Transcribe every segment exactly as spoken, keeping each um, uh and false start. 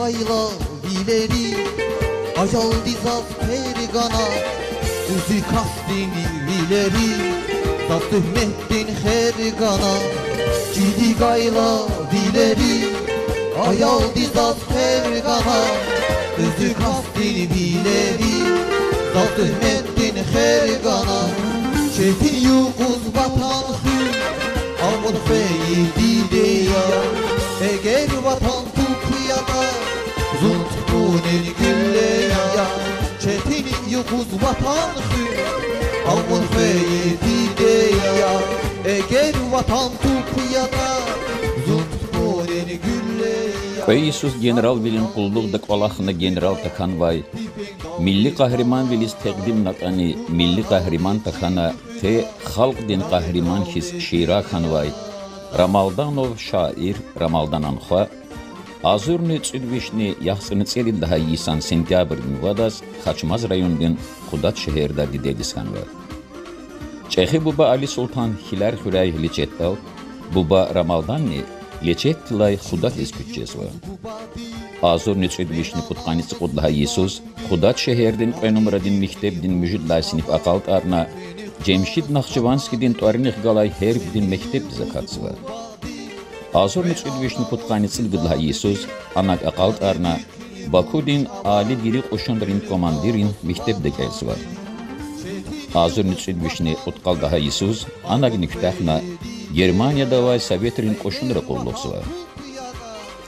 Гайла вилери, аялди заз тергана, уьзуькасдин вилери, заз туьгьметдин хергана. Чиди гайла вилери, аялди заз тергана, уьзуькасдин вилери, заз туьгьметдин хергана. Четин юкъуз ватан хуьн, авун хвейи диде я, эгер ватан туп ятӀа, зун тупунин гуьлле я. Четин юкъуз ватан хуьн, авун хвейи диде я, эгер ватан туп ятӀа, зун тупунин гуьлле я. Кьве йисуз генералвилин къуллугъда кӀвалахна генерал тахьанвай, милли къагьриманвилиз текьдимнатӀани, милли къагьриман тахьана, къе халкьдин къагьриман хьиз шиирар хьанвай Рамалданов шаир Рамалданан хва, агъзурни кӀуьд вишни яхцӀурни цӀерид лагьай йисан сентябрдин вад йисуз Хачмаз райондин Къудат шегьерда дидедиз хьанва. ЧӀехи буба Али-Султан хьиляй-хуьряй лечетдал, буба Рамалданни лечетдилай Къудатдиз куьч жезва. Агъзурни кӀуьд вишни пудкъанни цӀикьуд лагьай йисуз Къудат шегьердин кьве нумрадин мектебдин муьжуьд лагьай синиф акьалтӀарна, Жемшид Нахчуванскийдин тӀварунихъ галай гьербдин мектебдиз акатзава. Агъзурни кӀуьд вишни пудкъанни цӀуругуд лагьай йисуз анаг акьалтӀарна, Бакудин али дири кьушунрин командиррин мектебда кӀелзава. Агъзурни кӀуьд вишни кьудкъад лагьай йисуз анагни куьтягьна, Германияда авай советрин кьушунра къуллугъзава.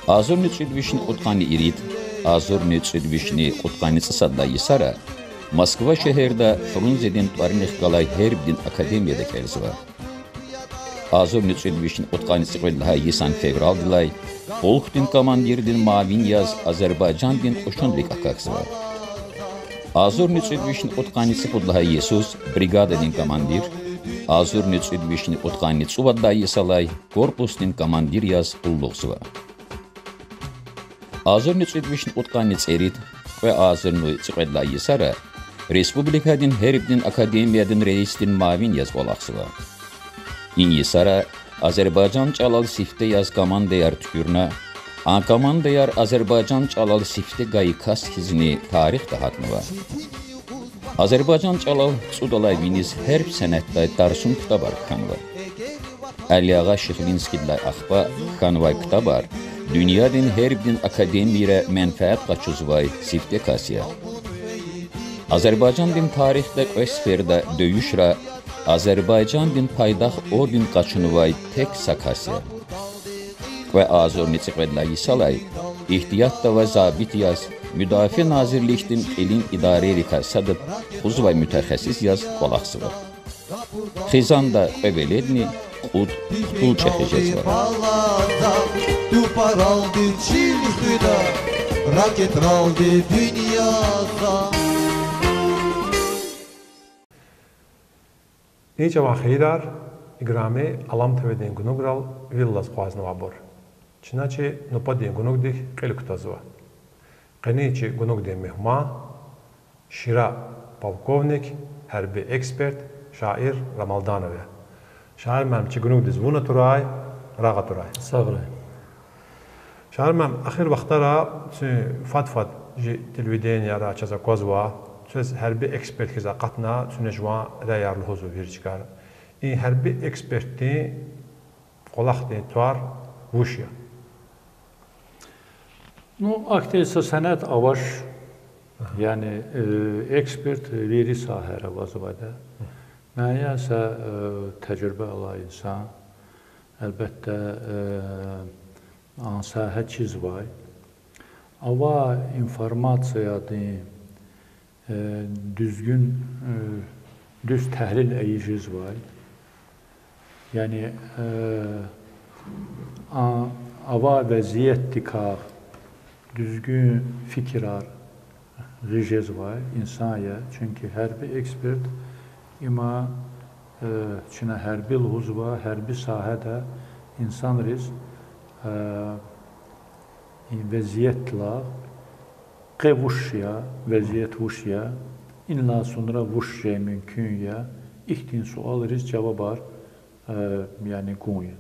Агъзурни кӀуьд вишни кьудкъанни ирид, агъзурни кӀуьд вишни кьудкъанни цӀусад лагьай йисара Москва шегьерда Фрунзедин тӀварунихъ галай гьербдин академияда кӀелзава. Агъзурни кӀуьд вишни кьудкъанни цӀикьвед лагьай йисан февралдилай полкдин командирдин муавин яз Азербайжандин кьушунрик акахьзава. Агъзурни кӀуьд вишни кьудкъанни цӀикьуд лагьай йисуз бригададин командир, агъзурни кӀуьд вишни кьудкъанни цӀувад лагьай йисалай корпусдин командир яз къуллугъзава. Агъзурни кӀуьд вишни кьудкъанни цӀерид, кьве агъзурни цӀикьвед лагьай йисара республикадин гьербдин академиядин реисдин муавин яз кӀвалахзава. И йисара азербайжан чӀалал сифте яз командаяр туькӀуьрна, а командаяр азербайжан чӀалал сифте гайи кас хьизни тарихда гьатнава. Азербайжан чӀалал цӀудалай виниз гьерб сенятдай тарсун ктабар хьанва. Алигъа Шихлинскийдилай ахпа хьанвай ктабар дуьньядин гьербдин академийра менфят къачузвай сифте кас я. Азербайжандин тарихда кьве сеферда дуьшуьра Азербайжандин пайдах орден къачунвай тек са кас я. Кьве агъзурни цӀикьвед лагьай йисалай игьтиятда авай забит яз, Муьдафиа назирликдин кьилин идарайрикай сада тухузвай мутехассис яз кӀвалахзава. Хизанда кьве веледни кьуд хтул чӀехи жезва. И чӀаван хийирар, играми Алам ТВ-дин гунуграл вил алаз акъвазнавайбур. Чна чи нубатдин гунугдик кьил кутазва. Къенин чи гунугдин мугьман шира полковник, гьерби эксперт, шаир Рамалданов я. Шаир муаллим, чи гунугдиз вун атурай, рагъ атурай. Сагърай. Шаир муаллим, эхир вахтара куьн фад-фад чи телевиденияра чаз аквазва, квез гьерби эксперт хьиз акъатна, куьне жуван ряяр лугьузва вири чкайра. И гьерби экспертдин кӀвалахдин тӀвар вуч я? Ну, ахьтин са сенят авач, яни, э, эксперт вири сагьайра авазвайди я. Муайян са, э, тежриба алай инсан, гьелбетда, э, а сагьа чизвай, ава информациядин э, дуьзгуьн, э, дуьз тагьлил ийиз жезвай. Яни, э, а, авай везиятдикай дуьзгуьн фикирар гъиз жезвай инсан я. Чуьнки гьерби эксперт им, э, чна гьерби лугьузва, гьерби сагьада инсанриз, э, и везиятдилай къе вуч я, везият вуч я, инлай сунра вуч жен мумкин я, ихьтин суалриз жавабар, э, яни гун я.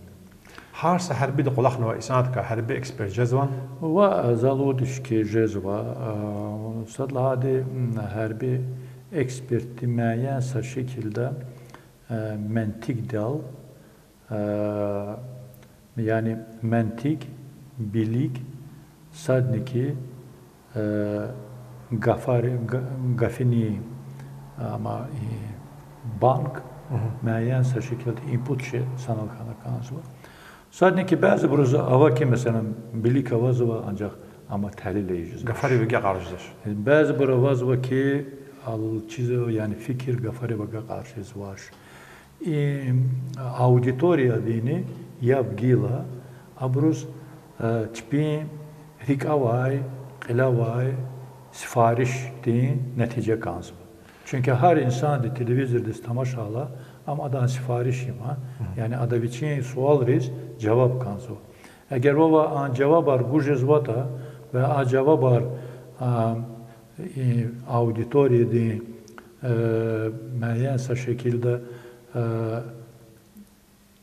Гьар са гьербида кӀвалахнавай инсандикай гьерби эксперт жезвани? Ва за лугьудиш хьи, жезва. Сад лагьайди, гьерби экспертди муайян са шикилда ментикдал, яни ментик, билик, садни хьи гафари, га-, гафунин, амма и банк муайян са шикилда инпут чи санал хьана кӀанзава. Садни хьи бязибуруз ава хьи, месела, билик авазва, анжах амма тагьлил ийиз жезва. Гафари виге къаржзавач. Бязибур авазва хьи, ал чиз, яни фикир гафари виге къаржзавач. И аудиториядини яб гила, абуруз чпин рикӀ авай, кьил авай сифаришдин нетижа кӀанзава. Чуьнки гьар инсанди телевизордиз тамашайла, ам адан сифариш я, яни ада вичин суалриз жаваб кӀанзава. Эгер вавай а жавабар гуз жезватӀа ва а жавабар аудиториядин муайян са шикилда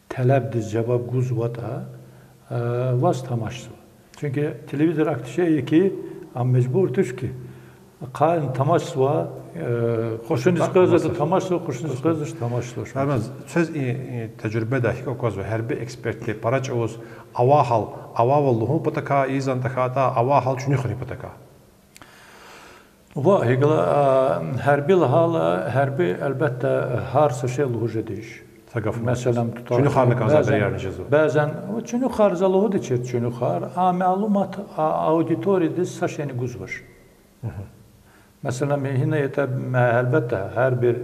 тӀалабдиз жаваб гузватӀа, ваз тамашзава. Чуьнки телевизор ахьтин шей я хьи, ам мажбур туш хьи, ахъайна тамашзава, хушуниз къвезватӀа тамашзава, хушуниз къвезвач тамашзавач. Квез и тежрибадай гьикӀ аквазва, гьерби экспертди пара чӀавуз авай гьал авайвал лугьун патакай ийизвани, тахьайтӀа авай гьал чуьнуьх хьун патакай? Ва гьикӀ лагьайла, гьерби лагьайла, гьерби, гьелбетда, гьар са шей лугьуз жеди. Месела, чуьнуьхарни кӀанзавай бязибур жезва. Бязибур чуьнуьхар, за лугьудачир, чуьнуьхар, а малумат аудиториядиз са шейни гузвач. Месела, гьина ятӀа, гьелбетда, гьар бир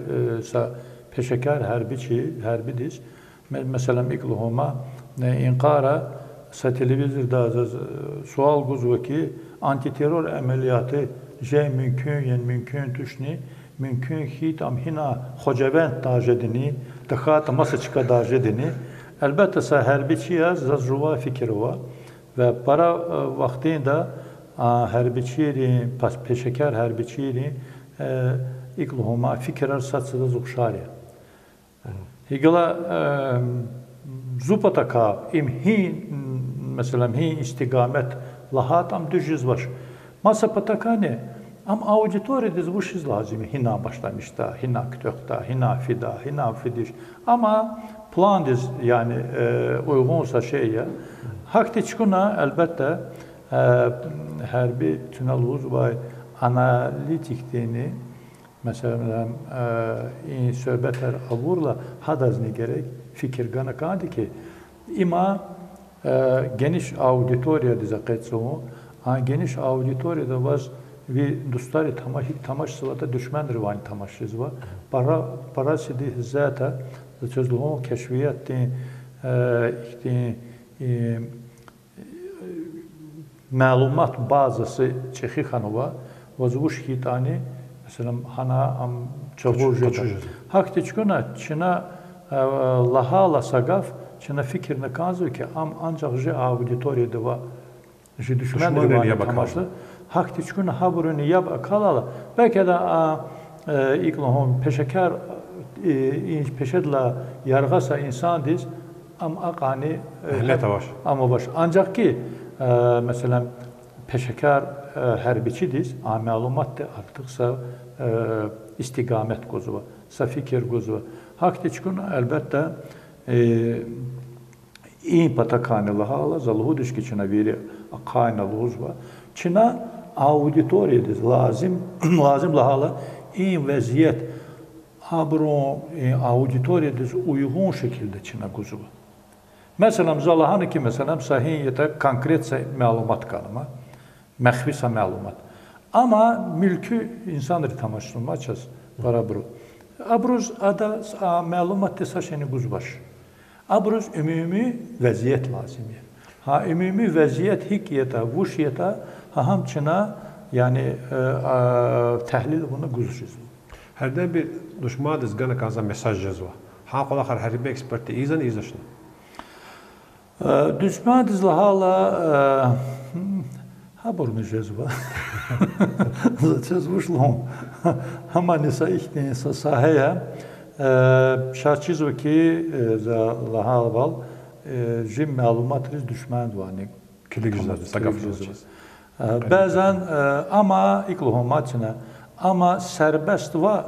са пешекар гьербичи, гьербидиз, месела, икӀ лугьун ама, инкъара са телевизорда заз суал гузва хьи, антитеррор амалият жен мумкин яни мумкин тушни, мумкин хьайитӀа ам гьина Хожавенддай жедани, тахьайтӀа маса чкадай жедани. Гьелбетда, са гьербичи яз заз жуван фикир ава. Ва пара вахтунда гьербичийрин, пешекар гьербичийрин, икӀ лугьун ама, фикирар сад-садаз ухшар я. ГьикӀ лагьайла, зи патакай им гьи, месела, гьи истикамет лагьайтӀа, ам дуьз жезвач. Маса патакайни ам аудиториядиз вучиз лазим я, гьина башламишда, гьина куьтягьда, гьина фида, гьина фидич. Амма пландиз, яни, уйгъун са шей я. Гьахьтин чкӀуна, гьелбетда, гьерби чна лугьузвай аналитикдини, месела, и суьгьбетар авурла, гьадазни герек фикир гана кӀанди хьи, има гениш аудиториядиз акъатзава, а гениш аудиторияда ваз ви дустари тамаш-, тамашзаватӀа, душманривайни тамаш жезва, пара, пара сиди гьизватӀа, за чаз лугьун кешфиятдин ихьтин малумат базаси чӀехи хьанва, ваз вуч хьайитӀани, месела, гьана ам чагъур жеда. Гьахьтин чкӀуна чна лагьайла са гаф, чна фикирна кӀанзава хьи, ам анжах жи аудиторияда ва жи душманривайни тамашзава. Гьахьтин чкӀуна гьабурун яб акалайла, белки ада, икӀ лугьун, пешекар, и пешедилай яргъа са инсандиз ам акьван агьлият авач. Анжах хьи, месела, пешекар гьербичидиз а малуматди артух са истикамет гузва, са фикир гузва. Гьахьтин чкӀуна, гьелбетда, и патакайни лагьайла, за лугьудиш хьи, чна вири ахъайна лугьузва, чна аудиториядиз лазим, лазим лагьайла, и везият абурун аудиториядиз уйгъун шикилда чна гузва. Месела, за лагьана хьи, месела, са гьи ятӀа конкрет са малумат кӀанзава, махфи са малумат. Амма муькуь инсанри тамашзава чаз, парабуру. Абуруз ада а малуматдин са шейни гузвач. Абуруз умуми везият лазим я. Гьа умуми везият гьикӀ ятӀа, вуч ятӀа, гьа гьам чна, яни, тагьлил авуна гуз жезва. Гьердайбур душмандиз гана кӀанзавай месседж жезва. Гьа кӀвалахар гьерби экспертди ийизвани, ийизвачни? Душмандиз лагьайла, гьабурни жезва. За чаз вуч лугьун. Гьамни са ихьтин са сагьа я. Чаз чизва хьи, за лагьайвал, жи малуматриз душмандвани килигзава, са гаф жезва. Бязан, амма икӀ лугьун мад чна, амма сербест ва,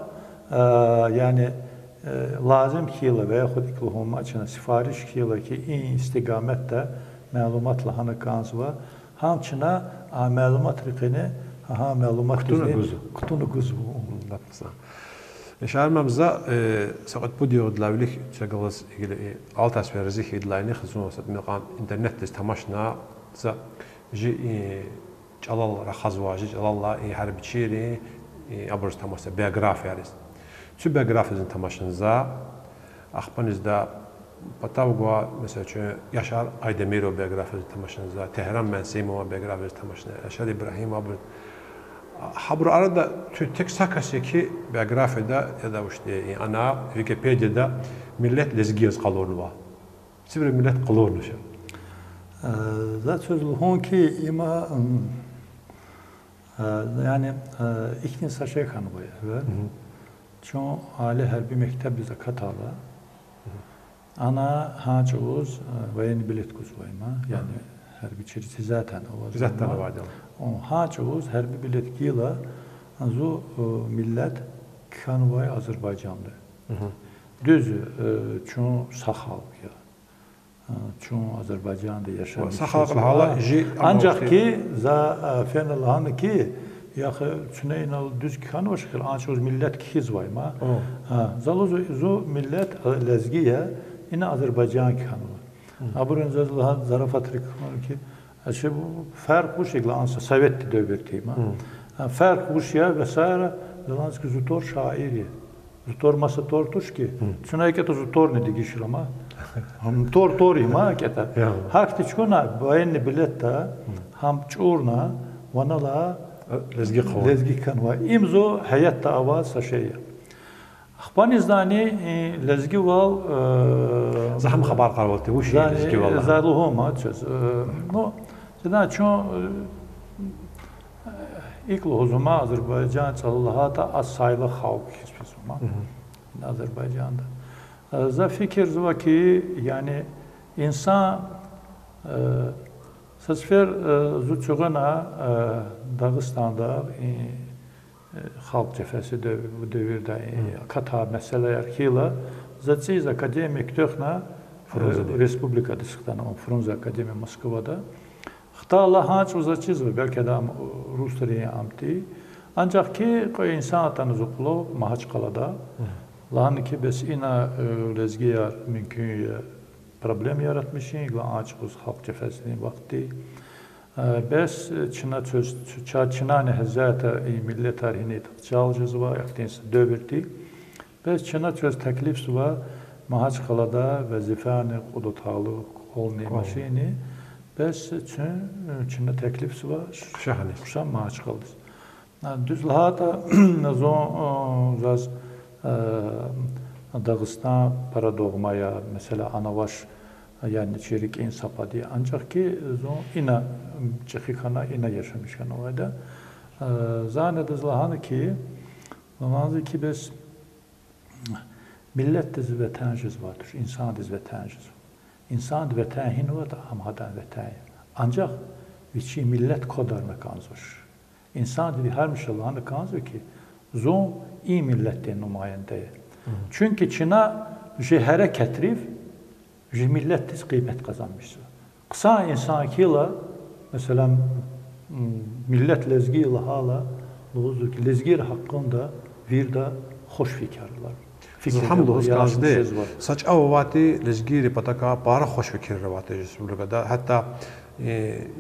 яни, лазим хьайила ва яхуд икӀ лугьун мад чна, сифариш хьайила хьи, и истикаматда малумат лагьана кӀанзава, гьам чна а малуматрин къене, гьа малуматдизни кутуна гузва. Яшар мам, за са кьвед-пуд югъдилай вилик чна галаз гила и Алтайс верзи хьайидалайни хизун са тӀимил кьван интернетдиз тамашна, за жи и чӀалал рахазва, жи чӀалаллай и гьярбичийрин, и абуруз тамашна, биографияриз. Цуь биографиязни тамашна за, ахпанизда патав гва, месела, чун Яшар Айдемирован биографиязни тамашна за, Тегьран Менсимован биографиязни тамашна, Яшар Ибрагьимов абур. Гьабурун арада цуь тек са кас я хьи, биографияда яда вучда, и ана Википедияда миллет лезги яз къалурнава. Сиврин миллет къалурнава. За квез лугьун хьи, има, яни, ихьтин са шей хьанвай эвел. Чун али гьярби мектебдиз акатайла, ана гьа чӀавуз военный билет гузвай ма, яни гьярбичийриз исятда аваз, гьа чӀавуз гьярби билет гайила, зун миллет кхьенвай Азербайжанда. Дуьз, чун са халкь я. Чун Азербайжанда яшамиш жезва. Анжах хьи, за фена лагьана хьи, яхъ, чуьне инал дуьз кхьенвач хьи, а чӀавуз миллет кхьизвай ма. За лугьузва, зун миллет лезги я, ина Азербайжан кхьенва. Абурун заз лагьана зарафатрик хьана хьи, феркь вуч я лагьана, са советдин девирдин ма. Феркь вуч я, весаира, за лагьана хьи, зун тӀвар шаир я. Зун тӀвар маса тӀвар туш хьи, чуьне кӀета зун тӀварни дегишра ма. ТӀвар тӀвар я ма кӀета. Гьахьтин чукӀуна военный билетда, гьам чӀурна, ванала лезги кхьенвай. Им зун гьаятда авай са шей я. Ахпанизни лезгивал, за гьам хабар кьарвал ти вуч я лезгивал, за лугьун мад чаз. Ну, чна чун икӀ лугьузва ма, Азербайжан чӀалал лагьайтӀа, а сайлах халкь хьиз физва ма Азербайжанда. За фикирзава хьи, яни инсан, са сефер зун чугъана Дагъустанда, халкь жефеси дев-, девирда акатай месэлаяр хьайила, за цӀийиз академия куьтягьна, республикадиз хтана, Фрунзе академия Москвада. Хтайла гьа чӀавуз заз чизва, белки ада русрин ам тир. Анжах хьи кьве инсан атана зун кьулав Магьачкъалада. Лагьана хьи, бес ина лезгияр мумкин я проблема яратмишин, лагьана, а чӀавуз халкь жефесдин вахт тир. Бес чна чаз, чаз чнани гьезвайта и миллетар гьинай тахчал жезва, ихьтин са девир тир. Бес чна чаз теклифзава Магьачкъалада везифани кьуд атайла кӀвални машинни. Бес чун, чна теклифзава хъсан Магьачкъаладиз. Дуьз лагьайтӀа, зун, заз Дагъустан пара дугъма я, месела, ана авач, яни чи рикӀин са пад я. Анжах хьи зун ина чӀехи хьана, ина яшамиш хьанвайди я. Зани адаз лагьана хьи, лагьанзава хьи, бес миллетдиз ватан жезвайди туш, инсандиз ватан жезва. Инсандин ватан гьинватӀа, ам гьадан ватан я. Анжах вичин миллет квадарна кӀанзавач. Инсандиз гьамиша лагьана кӀанзава хьи, зун и миллетдин нумаинда я. Чуьнки чна жи гьерекатрив жи миллетдиз къимет къазанмишзава. Хъсан инсан хьайила, месела, миллет лезги я лагьайла, лугьузва хьи, лезгийрин гьакъинда вирида хуш фикирар, фикирар лугьуз кӀанзава. Са чӀав авайтӀи, лезгийрин патакай пара хуш фикирар авайтӀи республикада. Гьатта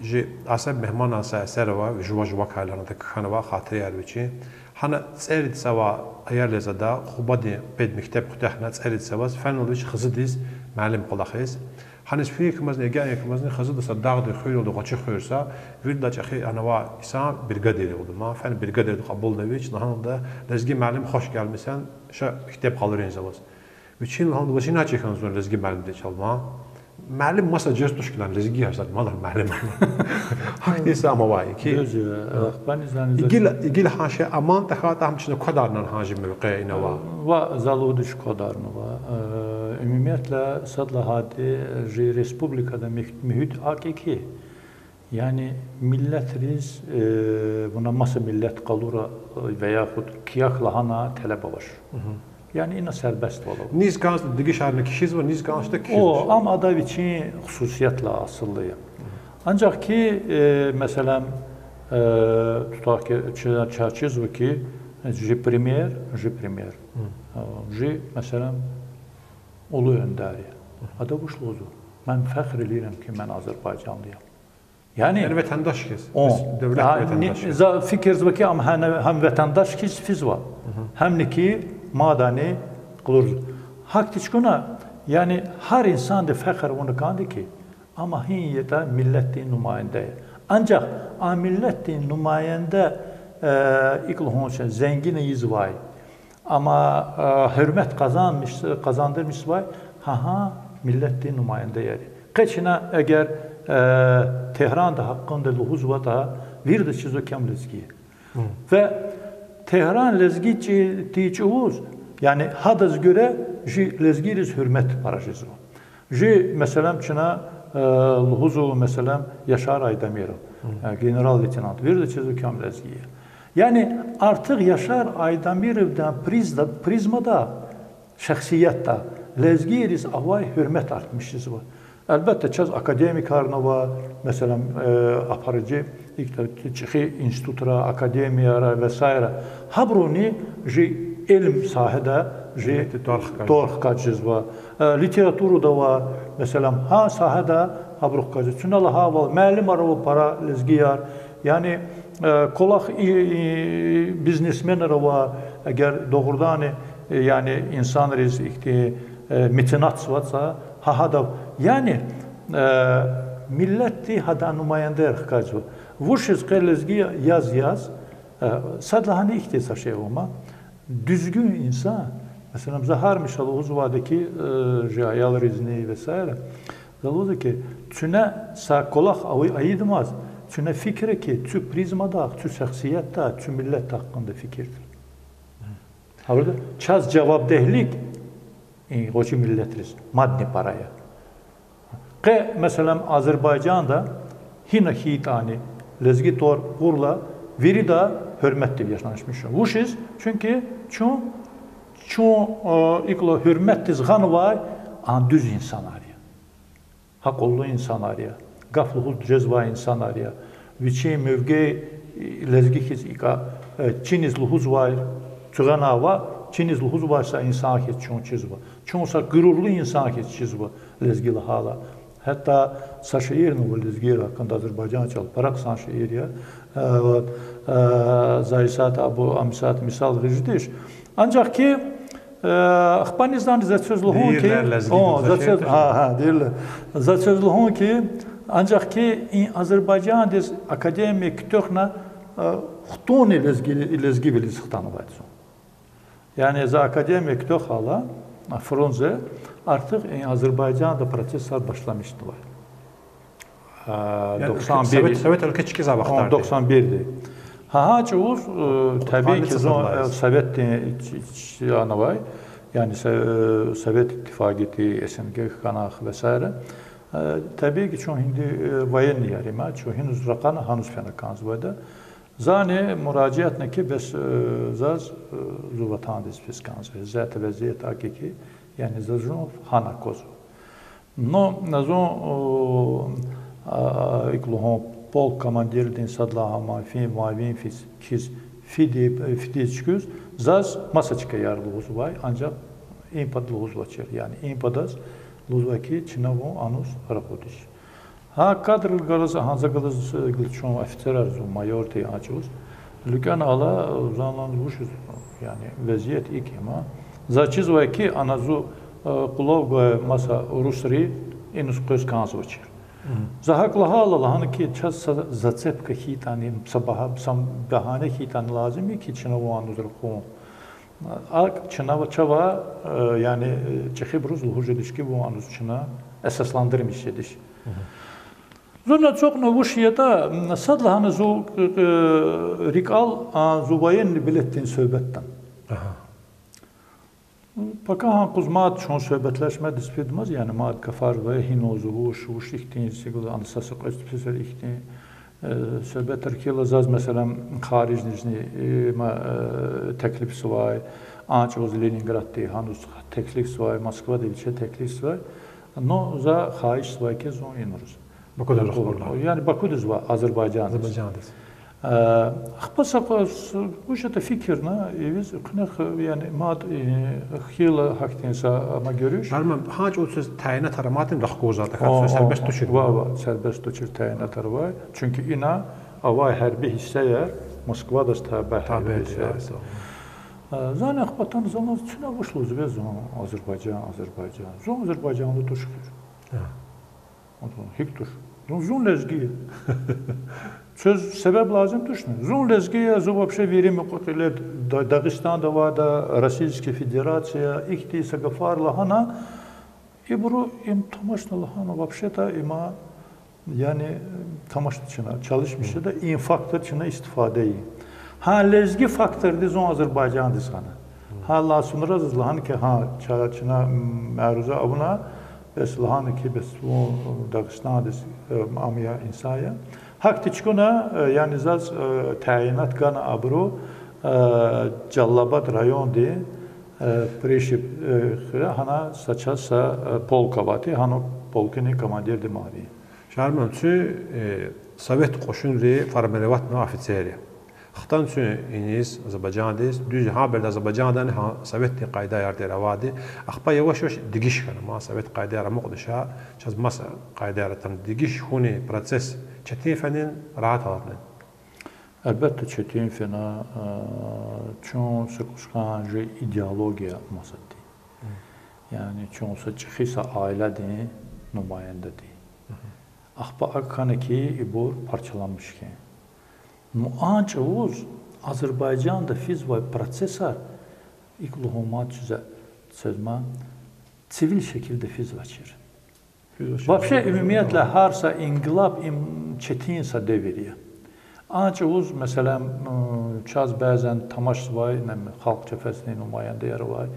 жи Асеф Мегьманан са эсер ава, Жува-жувакай лагьана, кхьенвай хатираяр вичин. Гьана цӀерид цава аял яз ада Къубадин педмектеб куьтягьна, цӀерид цаваз фенвай вич хизидиз, муаллим кӀвалахиз. Гьаниз фин хьамазни, эгечӀин хьамазни, хизида са дагъдин хуьр я лугьуз, гъвечӀи хуьр я са, виридалай чӀехи ана авай инсан бригадир я лугьуда ма, фена бригадирдиз кьабулна вич, лагьана лугьуда: Лезги муаллим, хуш гелмишсан, ша мектеб къалурин за ваз. Вичини лагьана лугьуда: Ваз гьина чӀехи хьана зун лезги муаллимди чалма. Муаллим маса жез туш килан лезги яшдал, мала муаллим. Гьахьтин са ам авай ки. Дуьз я, ахпани зани за- Игил, игил гьа шей аман тахьайтӀа, гьам чна квадарнан гьа жи мевкъе инава. Ва за лугьудиш квадарнава. Э, умумиятла сад лагьайди, жи республикада муьгь-, муьгьуьт акӀ я ки, яни миллетриз, э, вуна маса миллет къалура, э, ва яхуд куьмек лагьана талеб авач. Яни ина сербествал ава. Низ кӀанзаватӀа дегишарна кхьизва, низ кӀанзаватӀа кхьизва. О, ам ада вичин хсусиятла асул я. Анжах ки, э, месела, э, тутахъ ки, чи-, чаз чизва ки, жи пример, жи пример. Э, жи, месела, улу ондер я. Ада вуч лугьузва? Мен фехр ийирам ки, мен азербайжанли я. Яни, яни ватандаш хьиз, о, бес девлетлу ватандаш хьиз. За фикирзава ки, ам гьана гьам ватандаш хьиз физва. Гьамни ки мадни къалурзава. Гьахьтин чӀугуна, яни гьар инсанди фехр авуна кӀанда ки, ам гьи ятӀа миллетдин нумаянда я. Анжах а миллетдин нумаянда, э, икӀ лугьун чӀавуз, зенгин ийизвай, амма, э, гьуьрмет къазанмиш-, къазандырмишзавай гьа-гьа миллетдин нумаянда я. Къе чна эгер, э, Тегьранда гьакъинда лугьузватӀа, вирида чизва ки ам лезги я. Ва Тегьран лезги чи-, тир чӀавуз, яни гьадаз гуьре жи лезгийриз гьуьрмет пара жезва. Жи, месела, чна, э, лугьузва, месела, Яшар Айдамиров, э, генерал-лейтенант, вирида чизва ки ам лезги я. Яни артух Яшар Айдамировдин призда-, призмада, шахсиятда лезгийриз авай гьуьрмет артмишзава. Гьелбетда, чаз академикарни ава, месела, э, Апаржи, икӀ ятӀа ЧӀехи институтра, академияра ва саира. Гьабуруни жи илим сагьеда жи тӀвар хкаж-, тӀвар хкаж жезва. Э, литературада ава, месела, гьа сагьеда гьабуру хкаж жезва. Чна лагьайвал, муаллимар ава пара лезгияр. Яни, э, кӀвалах и-, и-, бизнесменар ава, эгер дугъриданни, э, яни инсанриз ихьтин, э, меценатзаватӀа, гьа гьадав. Яни, э, миллетди гьадан нумаяндаяр хкажзава. Вучиз къе лезги яз-яз, э, сад лагьана ихьтин са шей ава ман. Дуьзгуьн инсан, месела, за гьар мишал лугьузвайди ки, э, жи аялризни ва саира, за лугьузва ки, куьне са кӀвалах ай-, айидамаз, куьне фикир ая ки, куь призмадай, куь шахсиятдай, куь миллетдин гьакъинда фикир. Гьавурда чаз жавабдегьлик и гъвечӀи миллетриз мадни пара я. Къе, месела, Азербайжанда гьина хьайитӀани лезги тӀвар кьурла, вирида гьуьрметдив яшамиш мумкин. Вучиз? Чуьнки чун, чун, э, икӀ лагьай гьуьрметдиз гъанвай а дуьз инсанар я. Гьакъуллу инсанар я, гаф лугьуз жезвай инсанар я. Вичин мевкъе, э, лезги хьиз икӀа, э, чиниз лугьузвай, цуьгъана ава, чиниз лугьузвай са инсан хьиз чун чизва. Чун са гуьрурлу инсан хьиз чизва лезги лагьайла. Гьатта са шиирни ава лезгийрин гьакъинда, азербайжан чӀал, пара хъсан шиир я. Э, вот, э, за исятда абур, ам исятда мисал гъиз жедайди туш. Анжах ки, э, ахпани зани за квез лугьун ки, Дейирлер лезги о, за квез, гьа, гьа, дейирлер. За квез лугьун ки, анжах ки и Азербайжандиз академия куьтягьна, э, хтунни лезги, лезгивилиз хтанвайди я. Яни за академия куьтягьайла, Фрунзе, артух и Азербайжанда процессар башламишнавай. А, яни доксан бир совет, совет уьлкве чкӀиз а вахтарди. Доксан бирди. Гьа, гьа чӀавуз, э, табии ки, зун, э, советдин ч-, ч-, анавай, яни со-, э, Совет Иттифакъ тир, СНГ хьана ва саира. Э, табии ки, чун гьинди, э, военныйяр ийин, чун гьиниз ракъана, гьаниз фена кӀанзавайди я. Зани муражиатна ки, бес, э, заз, э, зи ватандиз физ кӀанзава. Исятда везият акӀ я ки, яни за зун гьана аквазва. Но зун, э, а, икӀ лугьун, полк командирдин сад лагьай муавин, муавин хьиз, хьиз фиди-, фидиз чуьгуьз, заз маса чкаяр лугьузвай, анжах и пад лугьузвачир. Яни и падаз лугьузвай ки, чна вун ануз ракъудич. Гьа кадрдихъ галаз, гьа за галаз, э, чун офицерар, зун майор тир а чӀавуз. ЛукӀана ала, э, зун лагьана, вучиз, яни везият икӀ я ман. Заз чизвай ки, ана зун, э, къулав гвай маса урусри иниз къвез кӀанзавачир. За гьакӀ лагьайла, лагьана ки, чаз са зацепка хьайитӀани, са багьа-, са багьана хьайитӀани лазим я ки, чна вун ануз ракъун. АкӀ чна ва чавай, э, яни, э, чӀехибуруз лугьуз жедиш хьи, вун ануз чна эсасламишзавайди туш. Зун ацукьна вуч ятӀа, м, садлагьана зун, э, э, рикӀел, а, зун военный билетдин суьгьбетда. Пакагьан къуз мад чун суьгьбетлешмедиз фидамаз, яни мад гафар ва гьинал зун вуч, вуч ихьтин сигула ана са са кьве цӀусар ихьтин, э, суьгьбетар хьайила заз, месела, хариждизни, э, ма, э, теклифзавай, а чӀавуз Ленинградди гьануз теклифзавай, Москвади вичи теклифзавай. Ну, за хагьишзавай хьи зун иниз. Бакудиз рахкурла. Яни Бакудиз ва Азербайжандиз. Азербайжандиз. Э, ахпа са кьве, вуч ятӀа фикирна, ивиз куьне х-, яни мад, э, хьайила гьахьтин са ама гуьруьш. Гьар ма гьа чӀавуз тайинатар аматин рахкурзаватӀа, о, сербест тушир. Ва, ва, сербест тушир тайинатар авай. Чуьнки ина авай гьерби гьиссеяр Москвадиз табий гьерби гьиссеяр. Э, зани ахпа атана за лугьуз, чна вуч лугьузва зун Азербайжан, Азербайжан. Зун азербайжанлу туш хьи. Гьикӏ туш? Зун, зун лезги я. Квез себеб лазим тушни? Зун лезги я, зун вообще вири мукьва-кьиле Да-, Дагъустанда авайди, Российский Федерация, ихьтин са гафар лагьана, ибуру им тамашна лагьана, вообще-то има, яни, тамашна чна, чалишмиш жеда, им фактор чна истифада ийин. Гьа лезги факторди зун Азербайжандиз гъана. Гьа ласунра заз лагьана хьи, гьа, ча-, чна, м, мяруза авуна, бес лагьана хьи, бес вун Дагъустандиз, э, ам я, инсан я. Гьахьтин чукуна, э, яни заз, э, тайинат гана абуру, э, Жалалабад районди, э, Пришиб, э, хира, гьана са чаз са, э, полк авайди, гьана полкдин командирди ман я. Шарман, цуьн, э, совет кьушунри формироватьнавай офицер я. Хтана цуьн иниз, Азербайжандиз, дуьз я, гьа береда Азербайжандани гьа советдин къайдаяр тир авайди, ахпа яваш-яваш дегиш хьана, ма совет къайдаяр амукьда ша, чаз маса къайдаяр атана. Дегиш хьунин процесс четин фенин, рагьат алатнин? Гьелбетда, четин фена, а, чун са кӀус хьана жи идеология масадди. Яни чун са чӀехи са аиладин нумаяндади. Ахпа акӀ хьана хьи, ибур парчаламиш хьана. Ну, а чӀавуз Азербайжанда физвай процессар, икӀ лугьун мад чизвай, цвезма, цивил шикилда физвачир. Вообще, умумиятла, гьар са инкъилаб им четин са девир я. А чӀавуз, месела, м, чаз бязан тамашзавай, нем, Халкь Жефесдин нумаяндаярвай,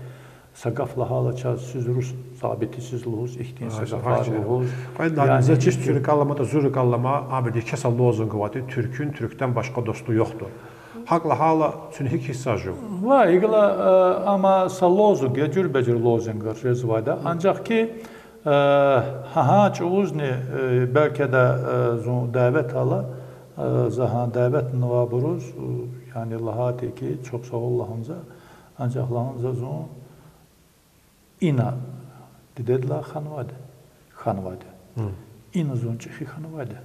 са гаф лагьайла чаз, сиз рус забитсиз лугьуз, ихьтин са гафар лугьуз. Кьвед лагьана, яни за чиз ихьтин цуьн рикӀел алама, зун рикӀел алама, абуру еке са лозунг авайди: Türk'ün Türk'ten başka dostu yoktur. ГьакӀ лагьайла, цуьн гьикӀ гьисса жув? Ва гила, э, ама са лозунг я, жуьреба-жуьре лозунгар жезвайди. Анжах хьи, э, гьа, гьа чӀавузни, э, белки да, э, зун дяве ала, э, за гьа дяве авайбуруз, э, яни лагьайтӀа хьи, чухсагъул лагьана за, анжах лагьана за зун ина дидедилай хьанвайди, хьанвайди. Ина зун чӀехи хьанвайди.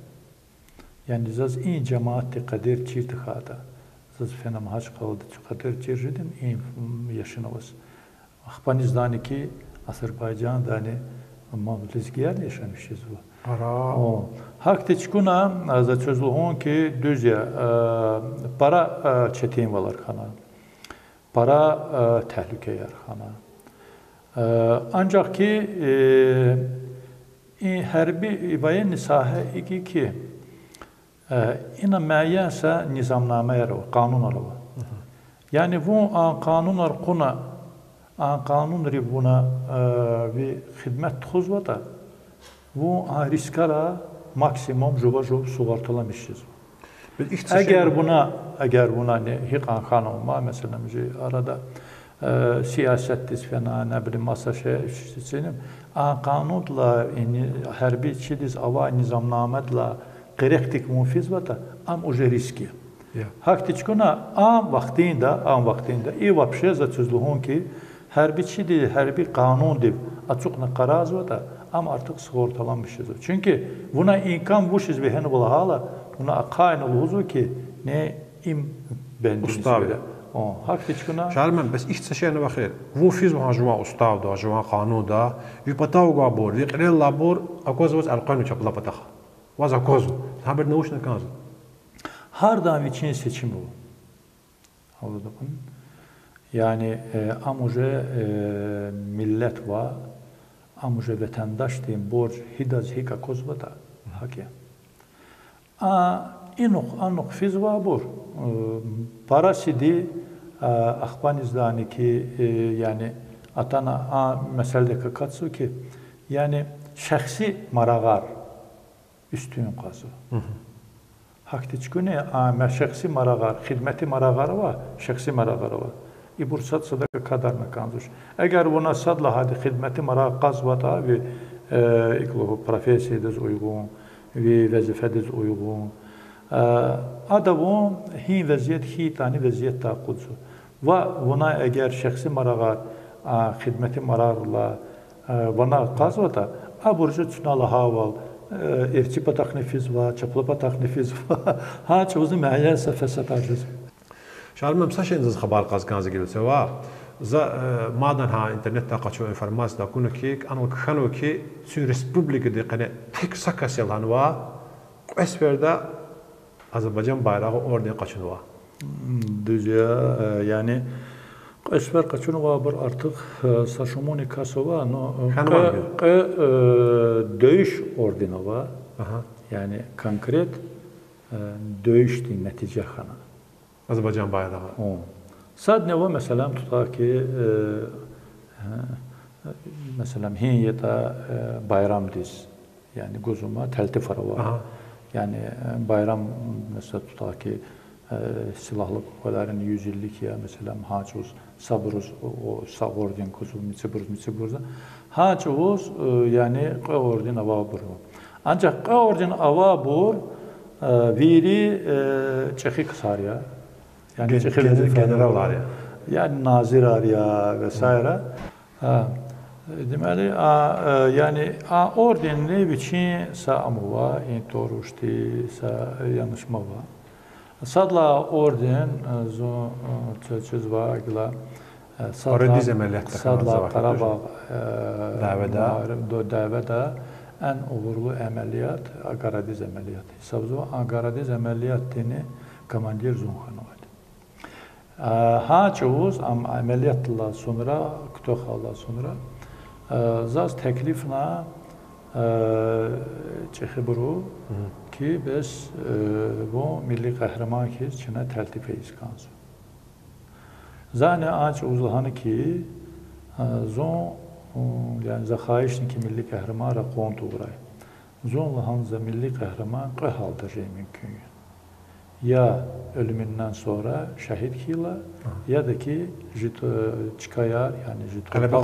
Яни заз и жемятди къадир чир тахьайтӀа, заз фена Магьачкъалада чи къадир чир жедани, и, м, яшин аваз. Ахпани зани хьи, Азербайжандани, ма, лезгиярни яшамиш жезва. О, гьахьтин чукуна, а, за чаз лугьун хьи, дуьз я, а, пара, а, четинвалар хьана. Пара, э, техлюкеяр хьана. Э, анжах хьи, э, и гьерби, и военный сагьа икӀ я хьи, э, ина муайян са низамнамаяр ава, къанунар ава. Яни вун а къанунар кьуна, а къанунрив вуна, э, ви хидмет тухузватӀа, вун а рискара максимум жува-жув сугъурталамиш жезва. Эгер вуна, эгер вуна ни гьикьван хьанва, ма, месела, жи арада, э, сиясатдиз фена, не билейм, маса шей, а къанундилай, яни гьерби чидиз авай низамнамадилай къерехдик вун физватӀа, ам уже риск я. Гьахьтин чукуна ам вахтунда, ам вахтунда, и вообще за чаз лугьун хьи, гьерби чиди, гьерби къанундив ацукьна къарагъзаватӀа, ам артух сугъурталамиш жезва. Чуьнки вуна имкан вучиз вегьенва лагьайла, вуна ахъайна лугьузва хьи, не им бендин устав я. О, гьахьтин чукуна. Шарман, бес ихьтин са шейни вахир. Вун физва гьа жуван уставда, жуван къанунда, ви патав гвайбур, ви кьилел алайбур аквазваз элкъвена чапла патахъ. Ваз аквазва. Гьабур научно кӀанзава. Гьардан вичин сечим ава. Гьавиляй Яни, э, ам уже, э, миллет ва, ам уже ватандашдин борж гьидаз гьикӀ аквазватӀа, гьакӀ я. А, инухъ, анухъ физвайбур, э, парасиди, а, ахпа низани ки, э, яни, атана а меселдик акатзава ки, яни, шехси марагъар уьстуьн къвазва. Гьахьтин чкуни, а, ме-, шехси марагъар, хидмети марагъар ава, шехси марагъар ава. Ибур сад-садак акадарна кӀанзавач. Эгер вуна сад лагьайди хидмети марагъ кьазватӀа ви, э, икӀ лугьун, профессиядиз уйгъун, ви везифедиз уйгъун, э, ада вун гьи везият хьайитӀани везиятда акъудзава. Ва вуна эгер шехси марагъар, а, хидмети марагърилай, э, вуна кьазватӀа, абур жуз чна лагьайвал, э, эрчӀи патахъни физва, чапла патахъни физва, гьа чӀавузни муайян са фесатар жезва. Шармам, са шейни заз хабар кьаз кӀанзава гила це ва, за, э, мадни гьа интернетдай къачун информацияда акуна ки, анал кхьенва ки, цуьн республикадин къене тек са кас я лагьанва, кьве сеферда Азербайжан байрагъа орден къачунва. Дуьз я, э, яни, кьве сефер къачунвайбур артух, э, са шумуд кас ава, но, э, кьве, кьве, э, Дойуш орден ава. Яни, конкрет, э, Дойушдин нетижа хьана. Азербайжан байрагъа. Садни ава, месела, тутакъ ки, э, э, месела, гьи ятӀа, э, байрамдиз, яни, гузва, талтифар ава. Яни, э, байрам, месела, тутакъ ки, э, Силагьлу Къуватдин юз йыллик я, месела, гьа чӀавуз сабуруз, о, о, са орден гузва, мицибуруз, мицибуруз. Гьа чӀавуз, э, яни, кьве орден авайбур ава. Анжах кьве орден авайбур, э, вири, э, чӀехи ксар я. Яни, чӀехи везифедин генералар я. Яни назирар я ва сагъара. Гьа. Демели, а, э, яни, а орденни вичин са ам ава, и тӀвар гьатда, са янлишма ава. Сад лагьай орден, э, зун, э, чизвай гила, э, сад лагьай, сад лагьай Къарабагъ, э, дяведа эн угъурлу амелият, Агъарадиз амелият гьисабзава, Агъарадиз амелиятдини командир зун хьанвайди. Гьа чӀавуз ам амелиятдилай сонра, куьтягьдилай сонра, заз теклифна чӀехибуру ки, бес вун милли къагьриман хьиз чна талтиф ийиз кӀанзава. Зани а чӀавуз лагьана ки, зун, яни за хайишна ки милли къагьриманар акъудун тавурай. Зун лагьана, за милли къагьриман кьве гьалда жен мумкин я. Я уьлуьмдин сонра шагьид хьайила, яда ки жи чкаяр, яни жи къелебе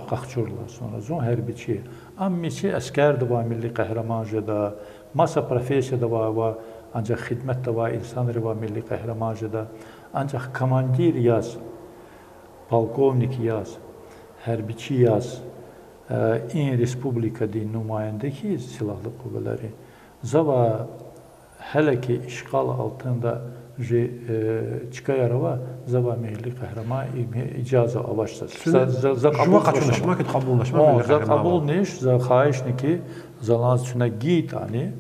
къахчурдалай сонра. Зун гьярбичи я. Ам мичи эскерда авай милли къагьриман жеда, маса профессияда авай ва анжах хидметда авай инсанривай милли къагьриман жеда. Анжах командир яз, полковник яз, гьярбичи яз, и республикадин нумаинда хьиз силагьлу къуватдин, завай гьеле ки ишгъал алтунда жи чкаяр ава, завай милли къагьриман и-, ижаза авач заз. За, за кьабулниш, за хайишна ки, залан чуьне гайитӀани,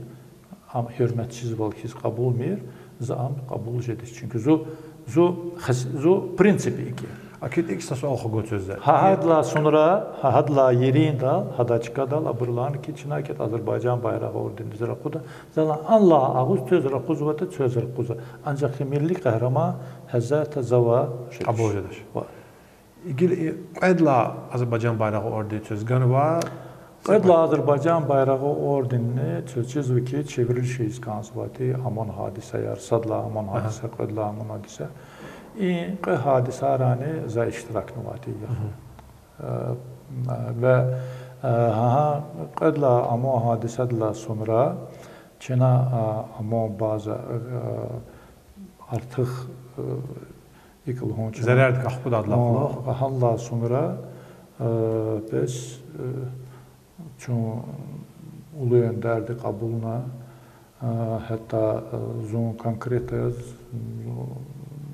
ам гьуьрметсизвал хьиз кьабулмир, за ам кьабул жедач. Чуьнки зу, зу хас-, зу принцип икӀ я. Акид, икӀ са суал хгун цвез за. Гьа гьадалай сонра, гьа гьадалай ериндал, гьадай чкадал абуру лагьана ки, чна кӀватӀ Азербайжан байрагъа ордендиз ракъуда, залан анлай агъуз цвез ракъузватӀа, цвез ракъузва. Анжах и милли къагьриман гьасятда завай жедач. Кьабул жедач. Ва гила и кьвед лагьай Азербайжан байрагъа орден цвез ганва. Кьвед лагьай Азербайжан байрагъа орденни цвез чизва ки, чевирилиш ийиз кӀанзавайди ОМОН гьадисаяр, сад лагьай ОМОН гьадиса, кьвед лагьай ОМОН гьадиса. И кьве гьадисайрани за иштиракнавайди я. Ва, гьа, кьвед лагьай ОМОН гьадисадилай сонра чна ОМОН база артух, икӀ лугьун чна, зарардик ахкудайдалай кьулухъ, гьадалай сонра, бес, чун Улу Ондерди кьабулна, гьатта зун конкретно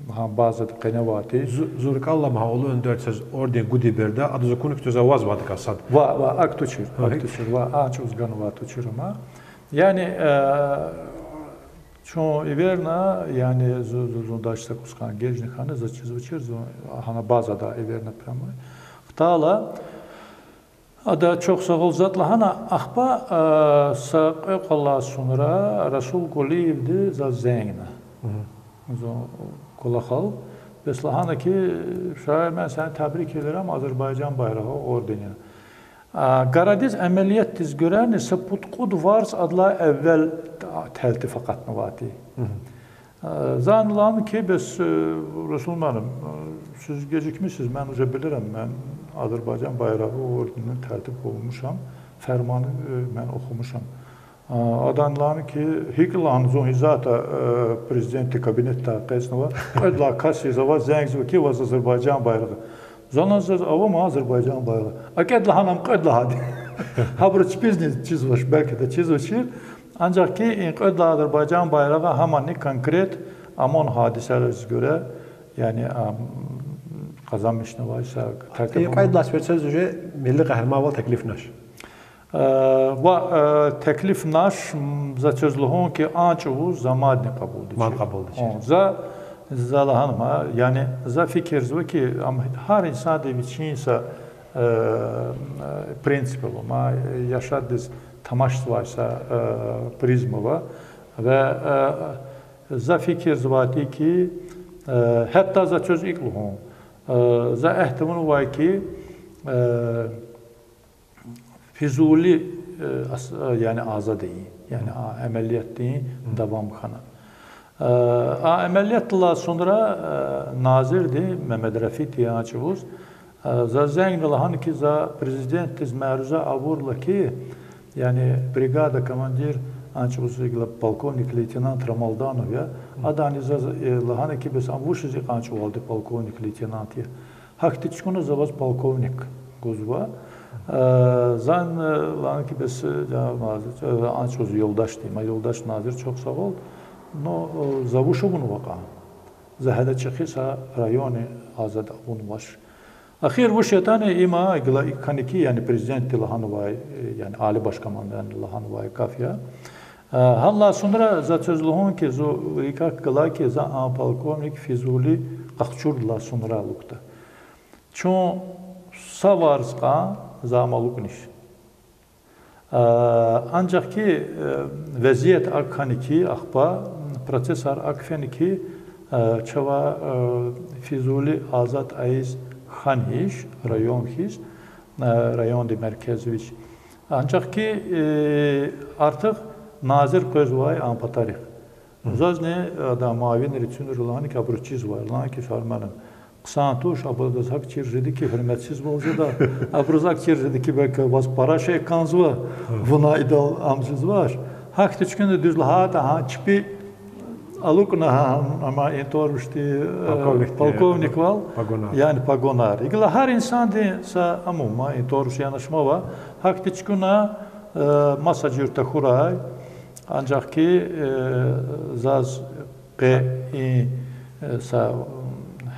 гьа базада къене авайди. Зу-, зун рикӀел алама, гьа Улу Ондер цвез орден гуди береда, адаз акуна ки, цвез авазвайдакай сад. Ва, ва, акӀ тушир, акӀ тушир, ва, а чӀавуз ганвай тушир ама. Яни, Чун эверна, яни зу-, зу-, зун даш са кӀус хьана гежни хьана, за чизвачир, зун гьана базада эверна прямо. Хтала, ада чухсагъул затӀ лагьана, ахпа, а, са кьве къвалай сунра Расул Гулиевди заз зенгна. Зун кӀвалахал. Бес лагьана ки, Шаир, мен сени тебрик ийидрай Азербайжан байрагъа, орденина. А, гарадиз, амалиятдиз гуьрени са пуд-кьуд варз адалай эвел т-, телтиф акъатнавайди. А, зани лагьана ки, бес, э, Расул муаллим, э, сиз гежикмишиз, мен уже билирем, мен Азербайжан байрагъа, орденина телтиф авунмишам, ферман, э, мен ухумишам. А, адани лагьана ки, гьикӀ лагьана, зун гьизата, э, президентдин кабинетдай къецнава, кьвед лагьай кас ийиз ваз зенгзава ки, ваз Азербайжан байрагъ. Зун заз ава ман Азербайжан байрагъ. А кьвед лагьана ам кьвед лагьайди. Гьабуру чпизни чизвач, белки де чизвачир. Анжах ки и кьвед лагьай Азербайжан байрагъа гьамани конкрет амун гьадисайриз гуьре, яни, ам, къазанмишнавай са И кьвед лагьай сеферда уже милли къагьриманвал теклифнач. Э, ва, э, теклифнач, м, за чиз лугьун ки, а чӀавуз за мадни кьабулдачир. Мад кьабулдачир. О, за, за лагьанма, яни за фикирзава ки, ам гьар инсанди вичин са, э, э, принцип ава, ма, э, яшадиз тамашзавай са, э, призма ава. Ва, э, за фикирзавайди ки, э, гьатта за чиз икӀ лугьун. Э, за эгьт авунвай ки, э, Физули, э, ас-, э, яни азад ийин, яни а амалиятдин давам хьана. Э, а амалиятдилай сунра, э, назирди Мегьамед Рафиди а чӀавуз, э, заз зенгна, лагьана ки, за президентдиз мяруза авурла ки, яни бригада командир а чӀавуз, гила полковник, лейтенант Рамалданов я, адани заз, э, лагьана ки, бес ам вучиз икьван чӀавалди полковник, лейтенант я? Гьахьтин чукӀуна за ваз полковник гузва. Э, зан, э, лагьана ки, бес, э, а чӀавуз юлдашди, ма юлдаш назир, чухсагъул. Ну, э, за вуч авунва кьван? За гьеле чӀехи са районни азад авунвач. Эхир вуч ятӀани, има гила икӀ хьана ки, яни президентди лагьанвай, э, яни али башкомандирди лагьанвай гаф я. Э, гьадалай сунра за чиз лугьун ки, зун рикӀ акалай ки, за а полковник Физули къахчурдалай сунра алукӀда. Чун са варз кьван за ам алукӀнич. Э, анжах ки, э, везият акӀ хьана ки, ахпа, м, процессар акӀ фена ки, э, чавай, э, Физули азад ийиз хьанач район хьиз, э, райондин меркез вич. Анжах ки, э, артух назир къвезвай а патарихъ. Зазни, э, адан муавинри, цуьнри лагьана ки, абуру чизвай, лагьана ки, Шаир муаллим, хъсан туш, абур адаз гьакӀ чир жеди ки, гьуьрметсизвал жеда, абуруз акӀ чир жеди ки, белки ваз пара шей кӀанзава, вуна идал ам жезвач. Гьахьтин чукӀуна, дуьз лагьайтӀа, гьа чпи алукӀна гьа, ам, ам, ин тӀвар вучтин, э, полковниквал, яни погонар. Гила гьар инсандин са амума, ин тӀвар вуч янашмава. Гьахьтин чукӀуна, э, маса жуьре тахьурай. Анжах ки, э, заз къе и, э, са, м,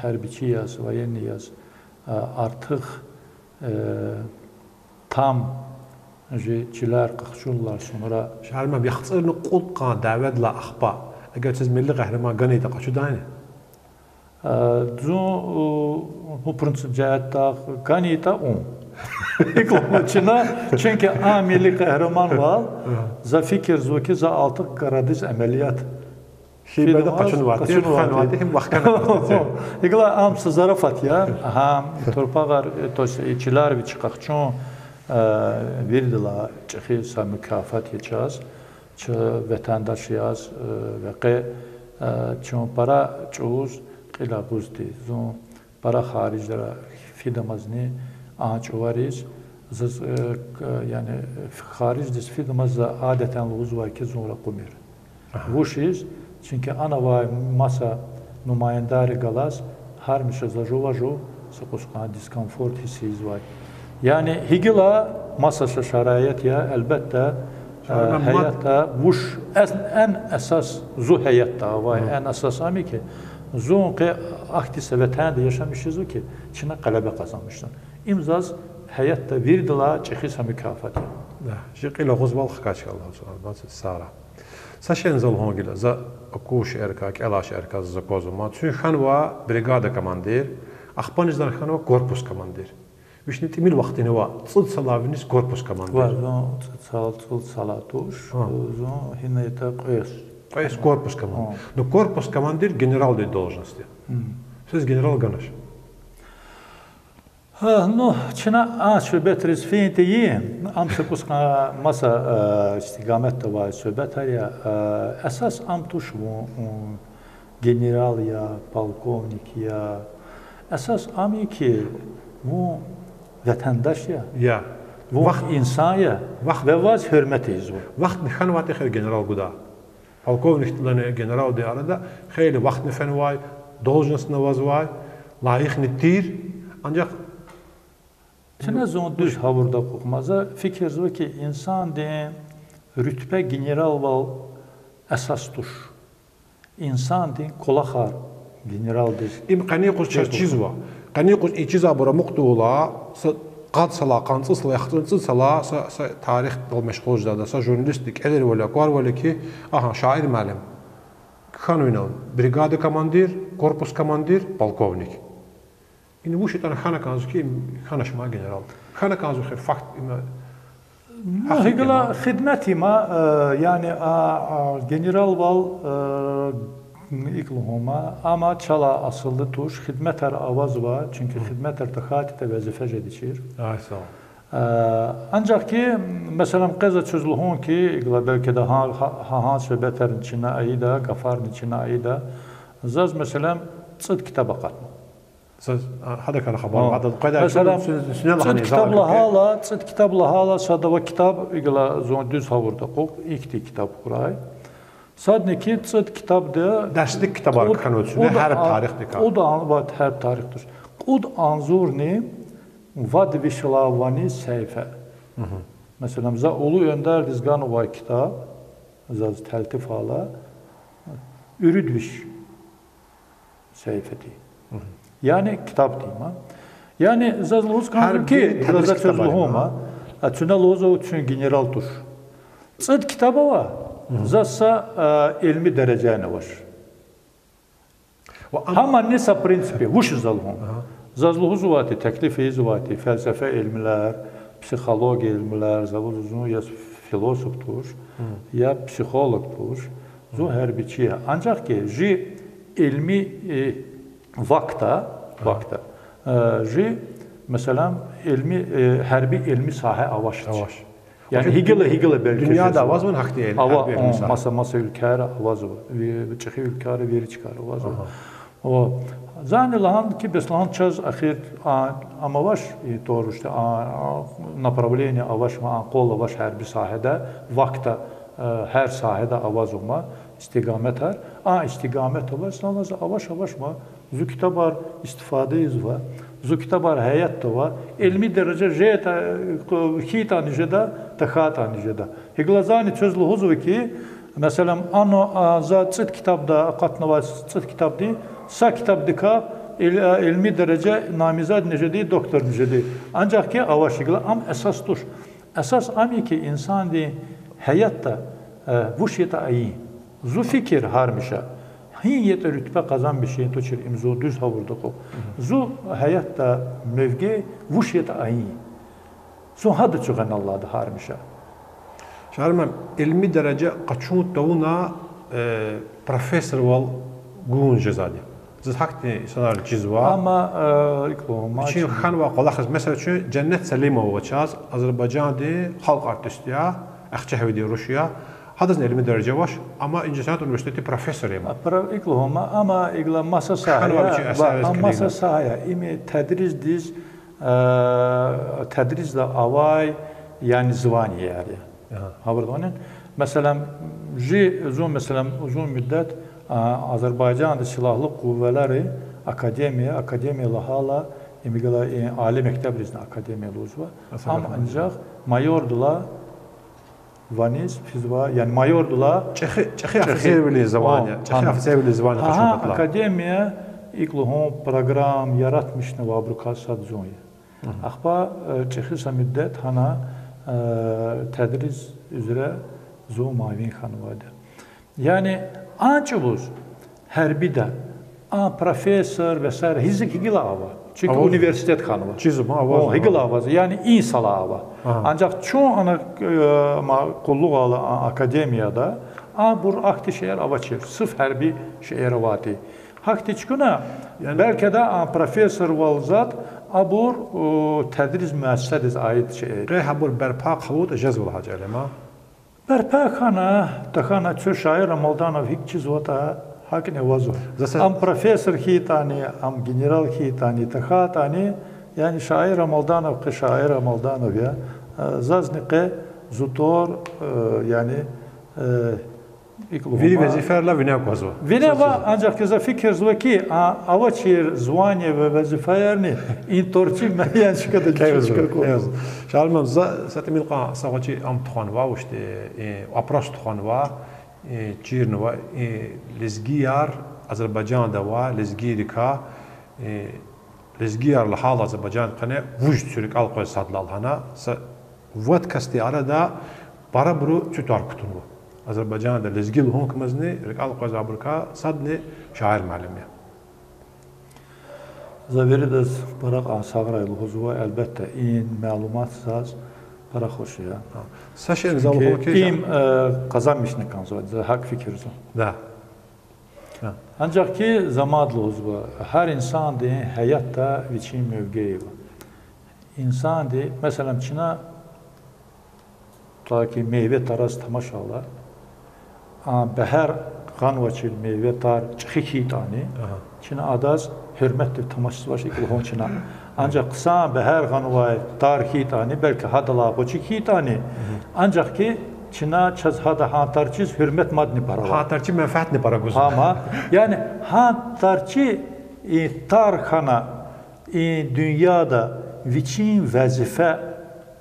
гьярбичи яз, военный яз, э, артух, э, там жи чилер къахчурдалай сунра. Шаир муаллим, яхцӀурни кьуд кьван дяведилай ахпа, эгер чаз милли къагьриман ганайтӀа, къачудайни? Э, зун, э, гьа принцип жигьетдай ганайтӀа, ун. ИкӀ лагьана чна, чунки а милли къагьриманвал, за фикирзава ки, за артух гарадиз амалият фидамаз къачунвайди, къачунвайди, гьим вахкана. Гила ам са зарафат я, гьа турпагъар, э, то есть, э, чилер вич къахчун, э, виридалай чӀехи са мукафат я чаз, чун ватандаш яз, э, ва къе, э, чун пара чӀавуз кьил агъуз тир. Зун пара хариджра фидамазни а чӀавариз, заз, э, к-, яни, харидждиз фидамаз за адетдин лугьузвай ки, зун ракъумир. Вучиз? Чунки ана авай маса нумаяндари галаз гьамиша за жува-жув са кӀус кьван дискомфорт гьиссзавай. Яни гьикӀла маса са шараит я, элбетда, э, гьаятда вуч эн, эн эсас, зи гьаятда авай эн эсас ам я ки, зун къе ахьтин са ватанда яшамиш жезва ки, чна гъалаба къазанмишзава. Им заз гьаятда виридалай чӀехи са мукафат я. Жи кьил агъузвал хкаж, Аллагь рази хьуй, сагърай. Са шейни за лугьун гила, за аку шейэрикай, кӀелай шейэрикай заз аквазва ман. Куьн хьанва бригада командир, ахпани заз хьанва корпус командир. Вични тӀимил вахтунда ава, цӀуд йисалай виниз корпус командир. Ва зун цӀуд йисал, цӀуд йисалай туш, А. зун гьина ятӀа кьве йис. Кьве йис корпус командир. А. Ну, корпус командир генералдин должность я. М. Сез генерал ганач. Гьа, ну, чна а суьгьбетриз фин тийин, ам са кӀус кьван маса, э, истикаматда авай суьгьбетар я, э, эсас ам туш вун, вун генерал я, полковник я. Эсас ам я ки, вун ватандаш я. Я. Вун Вахт- инсан я. Вахт- Ва ваз гьуьрмет ийизва. Вахтни хьанвайтӀа хьи генерал гуда. Полковникдилайни генералдин арада хейлин вахтни фенвай, должностьни авазвай, лайихни тир, анжах Чна зун дуьз гъавурда акьухмаза, фикирзава ки, инсандин руьтбе генералвал эсас туш. Инсандин кӀвалахар генералдиз Им къенин юкъуз чаз чизва. Къенин юкъуз и чизвайбур амукьдайла, са къад йисалай, къанни цӀуд йисалай, яхцӀурни цӀуд йисалай са, са тарихдал машгъул жезвайда, са журналистди кӀелайвал, акварвал хьи, агьа, шаир муаллим, хьанва ина бригада командир, корпус командир, полковник. Ина вуч ятӀани хьана кӀанзава хьи, им хьанач ман генерал. Хьана кӀанзава хьи факт има. Ну, гьакӀ гьикӀ лагьайтӀа хидмет има, э, яни, а, а, генералвал, э, икӀ лугьун ман, амма чалай асулда туш, хидметар авазва, чунки хидметар тахьайтӀа везифе жедачир. Ай, сагъ ол. Э, анжах хьи, меселан, къе за чаз лугьун хьи, икӀ лагьайтӀа белки да гьа-, гьа-, гьа-, гьа суьгьбетрин чна ийида, гафарни чна ийида, заз, меселан, цӀуд китаб акъатна. Заз, а, гьадакай хабар, гьада къведай чун, меселан, цӀуд китаб лагьайла, цӀуд китаб лагьайла, садава китаб, икӀ лагьайтӀа зун дуьз гъавурда акьухна, ихьтин китаб хьурай. Садни хьи цӀуд китабда Дарслик китабар кӀуд, кхьенва чун, кӀуд гьар а-, тарихдикай. Кьуд ан-, вад гьар тарих туш. Кьуд агъзурни вад вишелай ванни сейфе. Меселан, за Улу Ондардиз ганвай китаб, заз талтифайла, уьруьд виш сейфеди. Яни китабди има. Яни заз лугьуз кӀанзава хьи, за чаз лугьун ман, а, чуна лугьузва чун генерал туш. ЦӀуд китаб ава, заз са, а, илми дережани авач. Гьамни са принципи, вуч за лугьун. Заз лугьузвайди, теклиф ийизвайди, фелсефе илмилер, психология илмилер, за лугьузва зун я философ туш, я психолог туш, зун гьярбичи я. Анжах хьи жи илми, э, вахтда, вахтда, э, жи, меселан, илми, э, гьярби илми сагьа авач. Авач. Яни гьикӀ лагьайтӀа, гьикӀ лагьайтӀа белки дуьньяда авазвани гьахьтин гьярби илми сагьа? Маса-маса уьлквейра авазва, ви-, чӀехи уьлквейра, вири чкайра авазва. Зани лагьана хьи, бес лагьана чаз эхир, а, ам авач, и тӀвар рушда, а, а, направление авач ма, а, къвал авач гьярби сагьада, вахтда, э, гьар сагьада авазва ма, истикаматар, а, истикамат авач, заз авач, авач ма, зу китабар истифада ийизва, зу китабар гьаятда ава, илми дережа жеда, хьайитӀани жеда, тахьайтӀани жеда. ГьикӀ лагьайтӀа зани чаз лугьузва хьи, меселан, ана, а, за цӀуд китабда акъатнавай цӀуд китабдин са китабдикай ил-, а, илми дережа намзадни жеди, докторни жеди. Анжах хьи авач, гьикӀ лагьайтӀа ам эсас туш. Эсас ам я хьи, инсандин гьаятда, э, вуч ятӀа ийин. Зу фикир гьармиша. Гьи ятӀа руьтбе къазанмишин тушир, им зун дуьз гъавурда акьухна. Зу гьаятда мевкӀи вуч ятӀа ийин. Зун гьада чугъаналда гьармиша. Шарма, илми дережа къачун тавуна, э, профессорвал гун жезвайди. Заз гьахьтин инсанар чизва. Амма, э, икӀ лагьун ман, вичин хьанвай кӀвалахриз, месела, чун Женнет Салимова ава чаз, Азербайжандин халкь артист я, ахчахвидин руш я. Гьадазни илми дережа авач, амма Индистандин университетдин профессор я ма. А, пра-, икӀ лагьун ман, амма икӀ лагьайтӀа маса сагьа я, маса сагьа я, им тедриздиз, э, тедризда авай, яни званиеяр я. Гьавурда ванен, меселан, жи, зун, меселан, узун муддат, а, Азербайжандин силагьлу къуватдин академия, академия лагьайла, им икӀ лагьайтӀа, э, али мектебризни академия лугьузва. Ам анжах майордилай ваниз физва, яни майордилай чӀехи, чӀехи офицервилин звания, чӀехи офицервилин звания къачун патал. Академия, икӀ лагьун, программа яратмишнавайбурукай сад зун я. Ахпа, э, чӀехи са муддат гьана, э, тедриз уьзре Зун муавин хьанвайди. Яни а чӀавуз гьярбида, а профессор весаира гьизик гила ава. Чунки университет хьанва. Чизва, ма, авазва. Гила аваз, яни и сала ава. Анжах чун ана, э, ма, къуллугъ ала а академияда, абур ахьтин шейэр авачир, сиф гьярби шейэр авайди. Гьахьтин чкуна, яни, белки да а профессорвал затӀ, абур, э, тадриз муассисадиз аид шейэр. Къе гьабур берпа хъувуртӀа жезва лагьай чӀал я, ма? Берпа хьана, тахьана цу шаир Рамалданов гьикӀ чизватӀа, гьакӀни авазва. Ам профессор хьайитӀани, ам генерал хьайитӀани, тахьайтӀани, яни шаир Рамалданов къе шаир Рамалданов я, э, зазни къе зи тӀвар, э, яни, э, икӀ лугьун, вири везифайрилай вине аквазва. Вине ава, анжах хьи за фикирзава хьи, а, авачир звание ва везифаярни и тӀварцӀи муайян чкада чкӀана кӀанзава. Шалман, за са тӀимил кьван са гъвечӀи ам тухванва, вучтӀи, э, опрос тухванва, э, чирнава, э, лезгияр Азербайжанда авай лезгийрикай, э, лезгияр лагьайла Азербайжандин къене вуж цуь рикӀел къвез сад лагьана, са вад касдин арада парабуру цуь тӀвар кутунва. Азербайжанда лезги лугьун кумазни рикӀел къвез абурукай садни шаир муаллим я. За виридаз пара кьван сагърай лугьузва, гьелбетда, и малумат заз пара хуш я. Са шейни за лугьун хьи, им, э, къазанмишна кӀанзава, за гьакӀ фикирзава. Анжах хьи за мад лугьузва, гьар инсандин гьаятда вичин мевкӀеи ава. Инсанди, месела, чна, так, мейве тараз тамашайла, а бегьер гъанвачир мейве тар чӀехи хьайитӀани, чна адаз гьуьрметдив тамашзавач икӀ лугьун чна. Анжах хъсан бегьер гъанвай тар хьайитӀани, белки гьадалай гъвечӀи хьайитӀани, анжах хьи чна чаз гьада гьа тарчиз гьуьрмет мадни пара ава. Гьа тарчи менфятни пара гузва. Амма, яни гьа тарчи, и тар хьана, и дуьньяда вичин везифе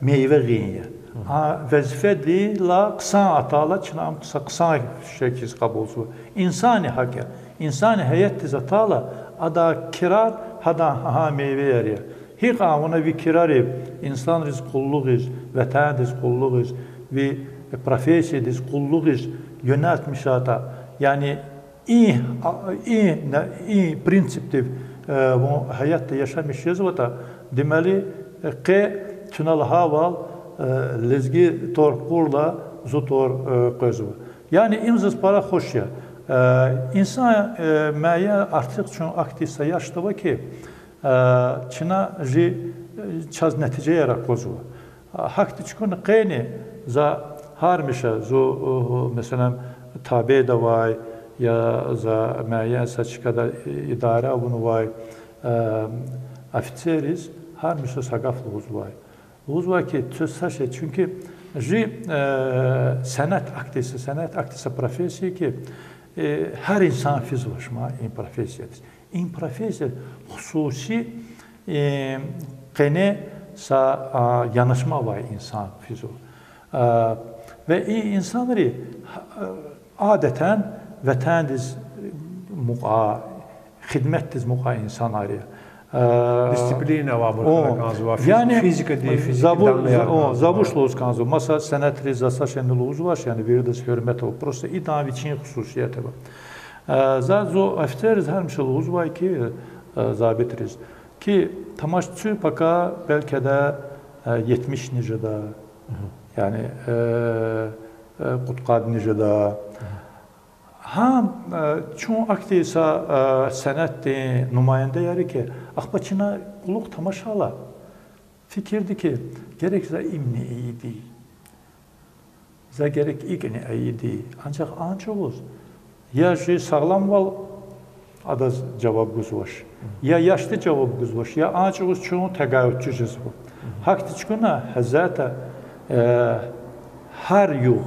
мейве гъин я. А везифедилай хъсан атайла, чна ам хъса-, хъсан шей хьиз кьабулзава. Инсанни гьакӀ я. Инсанни гьаятдиз атайла, адан кирар гьадан гьа мейвеяр я. Гьикьван вуна ви кирарив инсанриз къуллугъиз, ватандиз къуллугъиз, ви профессиядиз къуллугъиз юнелтмишайтӀа, яни и, а, и, на, и принципдив, э, вун гьаятда яшамиш жезватӀа, демели, э, къе чна лагьайвал, э, лезги тӀвар кьурла зи тӀвар, э, къвезва. Яни им заз пара хуш я. Э, инсан, э, муайян артух чун ахьтин са яшда ава хьи, э, чна жи, э, чаз нетижаяр аквазва. Гьахьтин чкуна къени за гьармиша зи, э, месела, табеда авай, я за муайян са чкада идара авунвай, э, офицерриз гьармиша са гаф лугьузвай. Лугьузвай хьи, цу са шей, чунки жи, э, сенет ахьтин са, сенет ахьтин са профессия хьи, э, гьар инсан физвач ма и профессиядиз. И профессия хсуси, э, къене са, а, янашма авай инсан физва. А, ва и инсанри, а, адетден ватандиз мукьва, хидметдиз мукьва инсанар я. А, дисциплина авайбур хьана кӀанзава, физ-, физикади, физикадин данныяр кӀанзава. За вуч лугьуз кӀанзава, маса сенетриз за са шейни лугьузвач, яни виридаз гьуьрмет ава. Просто идан вичин хсусият ава. А, за зи офицерриз гьамиша лугьузвай хьи, а, забитриз, хьи тамаш цуь пака белки да, а, етмишни жеда, яни, э, э, кьудкъадни жеда. Гьа, э, чун ахьтин са, э, сенетдин нумаиндаярик я, ахпа чна кьулухъ тамашайла фикирда хьи, герек за имни ийиди, за герек икӀни ийиди. Анжах а чӀавуз я жи сагъламвал адаз жаваб гузвач, я яшди жаваб гузвач, я а чӀавуз чун тегавуччу жезва. Гьахьтин чкуна гьазата, э, гьар югъ,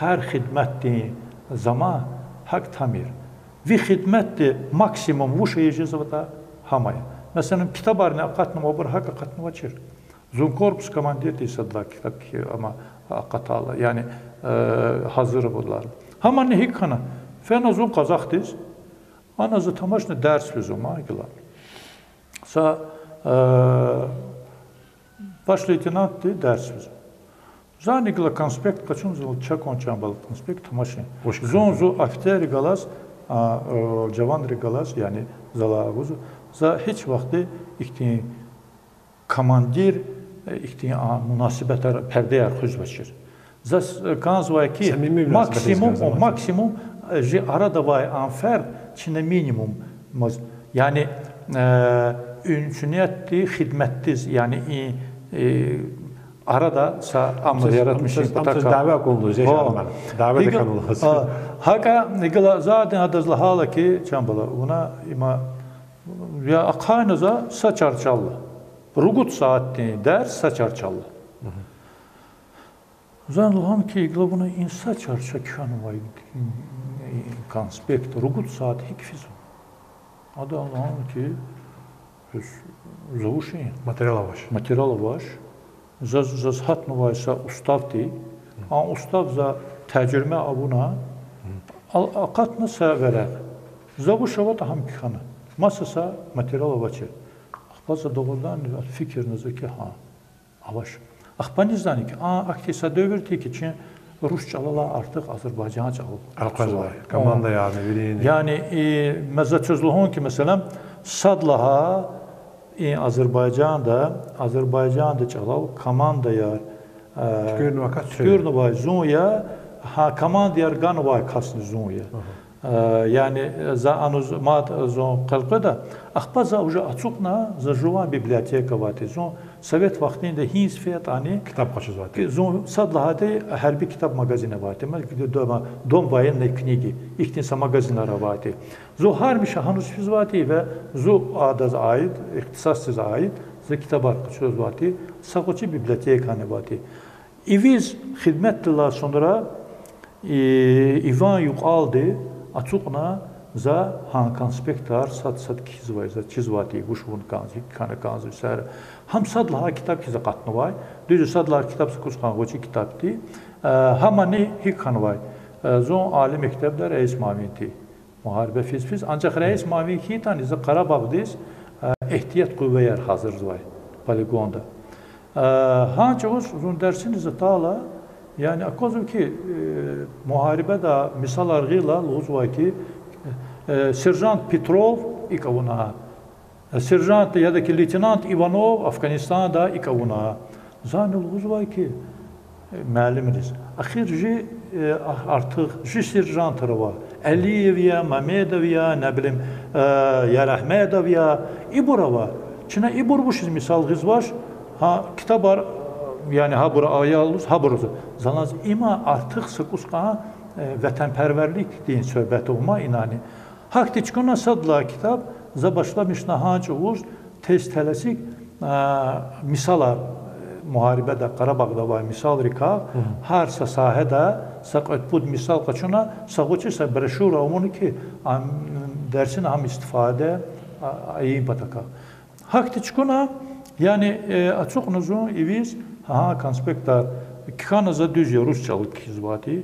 гьар хидметдин заман гьакӀ тамир. Ви хидметди максимум вуч ийиз жезватӀа, гьам ая. Месела, ктабарни акъатнавайбур гьакӀ акъатнавачир. Зун корпус командирди сад лагьай ктаб хьи, амма акъатайла, яни, э, гьазур авурла. Гьамани гьикӀ хьана, фена зун къазахдиз, ана за тамашна дерс физва ма гила. Са, э, баш лейтенантди дерс физва. Зани гила конспект къачун, зал чакун чан бала конспект тамашин. Зун зу офицеррихъ галаз, а, э, жаванрихъ галаз, яни зала агъуз, за гьич вахтни ихьтин командир, э, ихьтин, а, мунасибатар, пердеяр хуьзвачир. Заз, э, кӀанзавай ки максимум, максимум, э, жи арада авай ам ферд чна минимум маз. Яни, э, инсаниятди хидметдиз, яни и, э, арада са амал яратмишин патахъай. Дяве акунлуз, яшаман. Дяве деканлуз. ГьакӀа гила за адаз лагьайла ки, чан бала, вуна има, я ахъайна за са чарчалла. Ругуд сятдин дерс са чарчалла. Зани лагьана ки, гила вуна и са чарча кхьенвай конспект ругуд сят гьикӀ физва? Ада лагьана ки, завушин материал авач. Материал авач. Заз, заз гьатнавай са устав тир. А устав за тержуме авуна, акъатна са верекь. Завуш аватӀа гьам кхьена. Маса са материал авачир. Ахпа за дугъриданни фикирна за ки, гьа, авач. Ахпа низани ки, а, ахьтин са девир тир ки, чи рус чӀалалай артух азербайжан чӀал элкъвезвай, командаяр, вирини. Яни, и, ме-, за квез лугьун ки, месела, сад лагьай и Азербайжанда, Азербайжанда чӀалал командаяр, э, туькӀуьрнавай кас туькӀуьрнавай зун я, гьа командаяр ганвай касни зун я. Э, яни, за ануз мад зун къекъведа, ахпа за уже ацукьна, за жуван библиотека авай тир. Зун совет вахтунда гьиниз фейитӀани, китаб къачузвай тир. Зун сад лагьайди гьярби китаб магазин авай тир. Ма, дома, дом военной книги, ихьтин са магазинар авай тир. Зун гьамиша гьаниз физвай тир ва зун адаз аид, ихтисасдиз аид, за китабар къачузвай тир, са гъвечӀи библиотекани авай тир. Ивиз хидметдилай сонра, и, иван юкьвалди ацукьна за гьа конспектар сад-сад кхьизвай, за чизвай тир, вуч вун кӀанзава, гьикӀ хьана кӀанзава сара. Гьам сад лагьай китаб хьиз акъатнавай, дуьз я, сад лагьай китаб са кӀус хьана гъвечӀи китаб тир. Э, гьамани гьикӀ хьанвай. Э, зун али мектебда раис муавин тир. Мугьарибе физ-физ, анжах раис муавин хьайитӀани за Къарабагъдиз, э, эгьтият къуваяр гьазурзавай полигонда. Э, гьа чӀавуз зун дерсиниз атайла, яни аквазва ки, э, мугьарибеда мисалар гъайила лугьузвай ки, э, сержант Петров икӀ авуна, сержант яда ки лейтенант Иванов Афгъанистанда икӀ авуна. Зани лугьузвай ки, э, муаллимриз, эхир жи, э, а-, артух жи сержантар ава, Алиев я, Мамедов я, не билейм, э, Ярагьмедов я, ибур ава. Чна ибур вучиз мисал гъизвач, гьа китабар, яни гьабур аялуз, гьабуруз. За лагьанай, има артух са кӀус кьван, э, ватанперверликдин суьгьбет ава ман инани. Гьахьтин чукуна сад лагьай китаб за башламишна гьа чӀавуз тез-телесик, а, мисалар, э, мугьарибеда, Къарабагъда авай мисалрикай, гьар са сагьеда са кьвед-пуд мисал къачуна, са гъвечӀи са брошюра авуна ки, а, дерсина гьам истифада, а, ийин патахъай. Гьахьтин чукуна, яни, э, ацукьна зун ивиз гьа конспектар кхьена, за дуьз я рус чӀалал кхьизвай тир.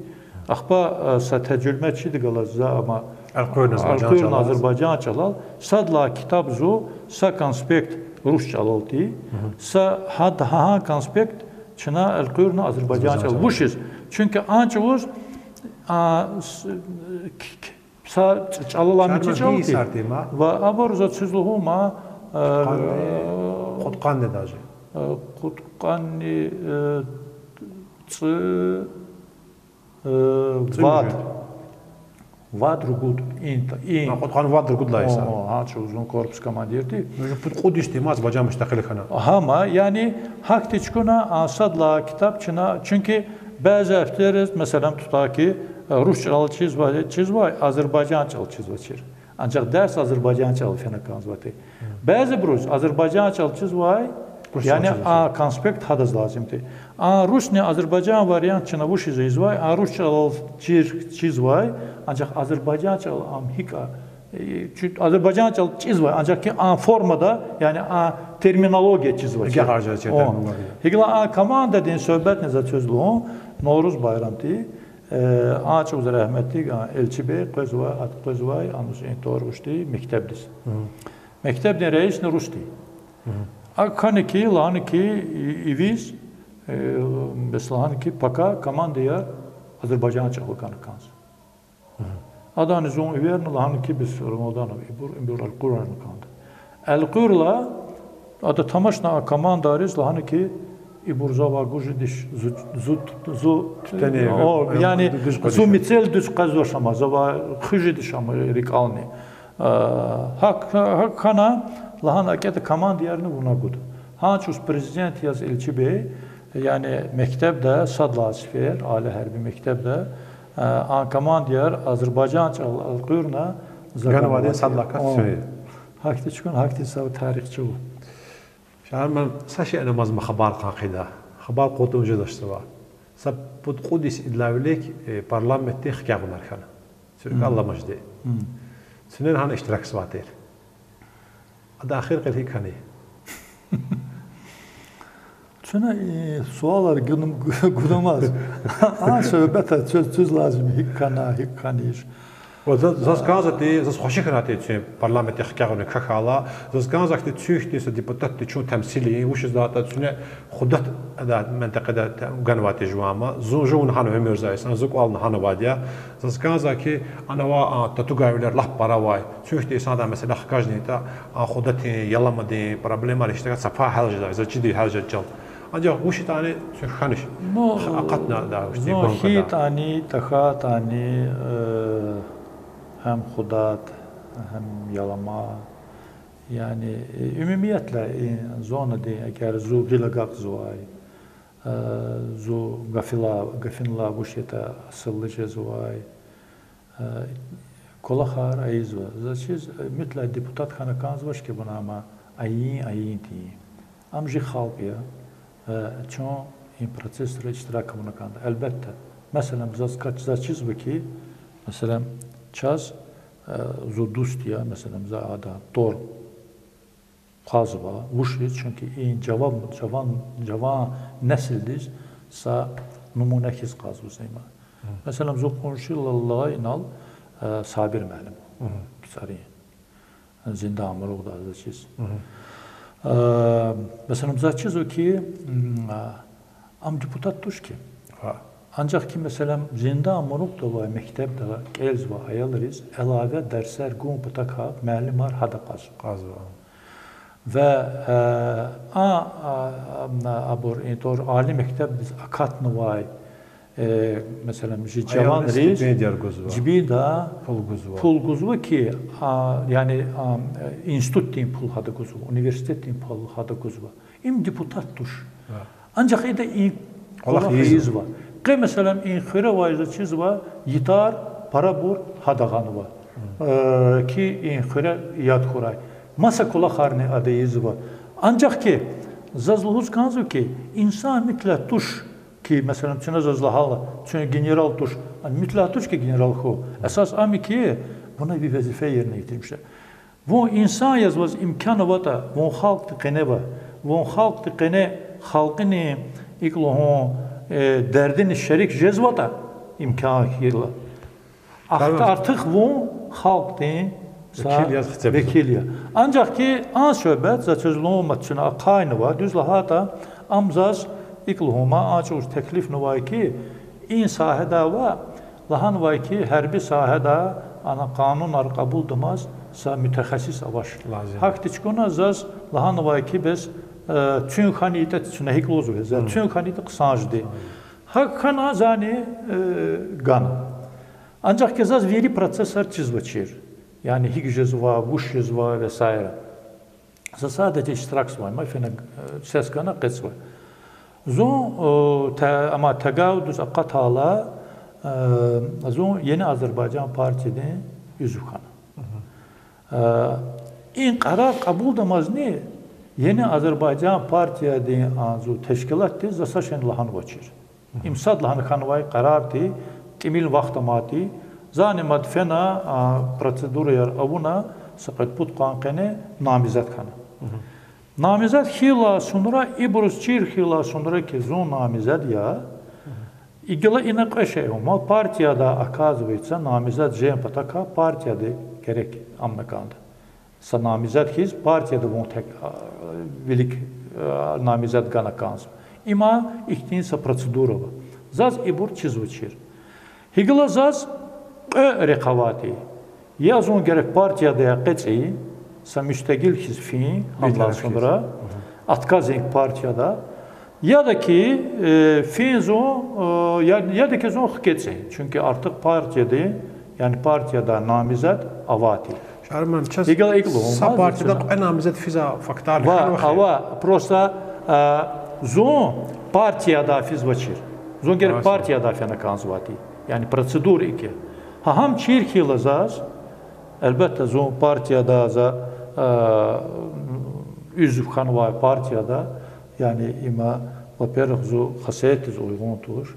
Ахпа, э, са тежриба чида галаз за ама элкъуьрна азербайжан чӀалал, сад лагьай китаб зун, са конспект рус чӀалал тир, са гьа, гьа конспект чна элкъуьрна азербайжан чӀалал. Вучиз? Чуьнки а чӀавуз, а, с-, к-, к-, са ч-, чӀалал ам чи чӀал тир. Ва абур за квез лугьун ман, э, кьудкъанни даже, э, кьудкъанни, э, цӀи, э, вад. Вад-ругуд, ин, ин. Кьудкъанни вад-ругуд лагьай са. О, о, гьа чӀавуз зун корпус командир тир. Ну, уже пуд кьуд йис тир ман Азербайжан мустакъил хьана. Гьама, яни, гьахьтин чукуна а сад лагьай китаб чна, чуьнки бязи офицерриз, месела, тутун ки, э, рус чӀалал чизва-, чизвай, азербайжан чӀалал чизвачир. Анжах дерс азербайжан чӀалал фена кӀанзавай тир. Бязибуруз азербайжан чӀалал чизвай, яни а конспект гьадаз лазим тир. А русни азербайжан вариант чна вучиз ийизвай, а рус чӀалал чир-, чизвай, анжах азербайжан чӀалал ам гьикӀ, э, чу-, азербайжан чӀалал чизвай, анжах ки а формада, яни а терминология чизвачир. Гьикьван а командадин суьгьбетни за квез лугьун, Навруз байрам тир, э, а чӀавуз рагьметлу, а, Элчибей къвезвай, а, къвезвай, ануз ин тӀвар гъуьшди мектебдиз. Мектебдин раисни рус тир. АкӀ хьана ки, лагьана ки, и-, ивиз, Э, бес лагьана ки, пака командаяр Азербайжан чӀал гана кӀанзава. Адани зун эверна, лагьана ки, бес Рамаданов ибур, ибур элкъуьрна кӀанда. Элкъуьрла, ада тамашна а командариз, лагьана ки, ибур завай гуж жедиш, зу, зу, зу, Туьтуьни, о, ам, яни, дуьз къведиш. Зу мецел дуьз къвезвач ама, завай хуьз жедиш ама рикӀелни. Э, гьакӀ, гьакӀ хьана, лагьана, акӀ ятӀа командаярни вуна гуда. Гьа чӀавуз президент яз Эльчи бей, яни мектебда, сад лагьай сефер, али гьерби мектебда, э, а командаяр азербайжан чӀал элкъуьрна, за ганвайди ганвайди сад лагьай кас, о, сифер. Гьахьтин чукун, гьахьтин са тарих чӀавуз. Шагьарман, са шейинамаз ма хабар кьан хъийида. Хабар кьун жедач завай. Са пуд-кьуд йис идалай вилик, э, парламентдин хкягъунар хьана. Цуьк алламажди. Цуьнени гьана иштиракзавай тир. Ада эхир кьил гьикӀ хьанай? Цуьна, э, суалар гун-, гунамаз. А суьгьбетар цуьз, цуьз лазим, гьикӀ хьана, гьикӀ хьанач. Ва за-, заз кӀанзавайди, заз хвеши хьанайтӀи цуьн парламентдин хкягъунрик кхьихьайла, заз кӀанзавайди цуьн хьтин са депутатди чун темсил ийин, вучиз лагьайтӀа цуьне Худат, ада ментакъада ганвай тир жуван ма, зун жуван гьана уьмуьрзавай инсан, зун кӀвална гьана авайди я. Заз кӀанзавай ки, ана ва, а, татугайвилер лап пара авай. Цуьн хьтин инсанди месэла хкажнайтӀа, а, Худатдин, Яламадин проблемайрикай са пай гьял жедай, заз чидай гьял жедай чал. Анжах вуч ятӀани цуьн хьанач. Ну, акъатна да, вучтин зун гонкада. ХьайитӀани, тахьайтӀани, э, гьам Худат, гьам Ялама, яни, э, умумиятла, э, зонадин, эгер зун гъил агакьзавай, э, зун гафила, гафунилай вуч ятӀа асулли жезвай, э, кӀвалахар ийизва. Заз чиз, э, муьтлакь депутат хьана кӀанзавач хьи, вуна ама ийин, ийин тир. Ам жи халкь я, э, чун и процессра иштирак авуна кӀанда. Гьелбетда, месела, заз кач-, заз чизва хьи, месела, чаз, э, зун дуст я, месела, за адан тӀвар кьазва, вучиз, чунки и жаван, жаван, жаван несилдиз са нумуна хьиз кьазва за им. Месела, зун къуншийрилай инал, э, Сабир муаллим, КцӀарин. Зиндан амукьда заз чиз. Э, месела, заз чизва хьи, м, а, ам депутат туш хьи. Анжах хьи, месела, зиндан амукьда авай мектебда кӀелзавай аялриз илава дерсер гун патахъай муаллимар гьада кьазва. Кьазва. Ва, э, а, а, а, абур, и тӀвар али мектебдиз акатнавай, э, месела, жи жаванриз стипендияр гузва, жибинда пул гузва. Пул гузва хьи, а, яни, а, институтдин пул гьада гузва, университетдин пул гьада гузва. Им депутат туш. Анжах ида и кӀвалах ийизва. Къе, месела, и хуьре авай, заз чизва, йитар, парабур гьада гъанва. Э, хьи и хуьре яд хьурай. Маса кӀвалахарни ада ийизва. Анжах хьи, заз лугьуз кӀанзава хьи, инсан муьтлакь туш хьи, месела, чна заз лагьайла, чун генерал туш, муьтлакь туш хьи генерал хьун. Эсас ам я хьи, вуна ви везифе ерне гетирмиш жеда. Вун инсан яз ваз имкан аватӀа, вун халкьдин къене ава, вун халкьдин къене, халкьдин икӀ лугьун, э, дердиниз шерик жезватӀа, имкан хьайила, ахпа артух вун халкьдин са векил яз хцебзава. Анжах хьи а суьгьбет, заз чиз лугьун, ма чна ахъайнава, дуьз лагьайтӀа, ам заз икӀ лугьун, ма а чӀавуз теклифнавай хьи, и сагьеда ва лагьанвай хьи, гьерби сагьеда ана къанунар кьабулдамаз са мутехассис авач. Гьахьтин чукуна заз лагьанвай хьи, бес, э, цуьн хьанайтӀа, чна гьикӀ лугьузва, за цуьн хьанайтӀа хъсан жеди. ГьакӀ хьана зани, э, гана. Анжах хьи заз вири процессар чизвачир. Яни гьикӀ жезва, вуч жезва ва саира. За садача иштиракзавай, ма фена, э, сес гана къецвай. Зун, э, те-, ама тагавдуз акъатайла, э, зун Яни Азербайжан партиядин уьзв хьана. Э, и къарар кьабулдамазни Яни Азербайжан партиядин а зун тешкилатдиз за са шейни лагьанвачир. Им сад лагьана хьанвай къарар тир, тӀимил вахт амайди, зани мад фена, а, процедураяр авуна, са кьвед-пуд къван къене намизад хьана. Намизад хьайила сунра, ибуруз чир хьайила сунра хьи зун намизад я, и гила ина кьве шей ава, ма партияда, оказывается, намизад жен патахъай партияда герек амна кӀанда. Са намизад хьиз партияда вун тек, а, вилик, а, намизад гана кӀанзава. Има ихьтин са процедура ава. Заз ибур чизвачир. Гьикӏла заз кьве рехъ авайди. Я зун герек партиядай экъечӏи, са мустакъил хьиз фин, гьамлай сундра, отказ ийин партияда. Яда хьи, э, фин зун, э, я-, яда хьи зун хкечӏи. Чуьнки артух партияди, яни партияда намизед авайди. Шаир муаллим, чаз гьикӏла икӏ лугьун, са партияда кьве намизед физвай фактар ава, хьанва хьи? Ава, просто, э, зун партияда физвачир. Зун герек партияда фена кӏанзавайди. Яни процедура икӏ я. Гьа гьам чир хьайила заз, гьелбетда, зун партияда за, э, уьзуьв хьанвай партияда, яни има, во-первых, зи хасиятдиз уйгъун туш.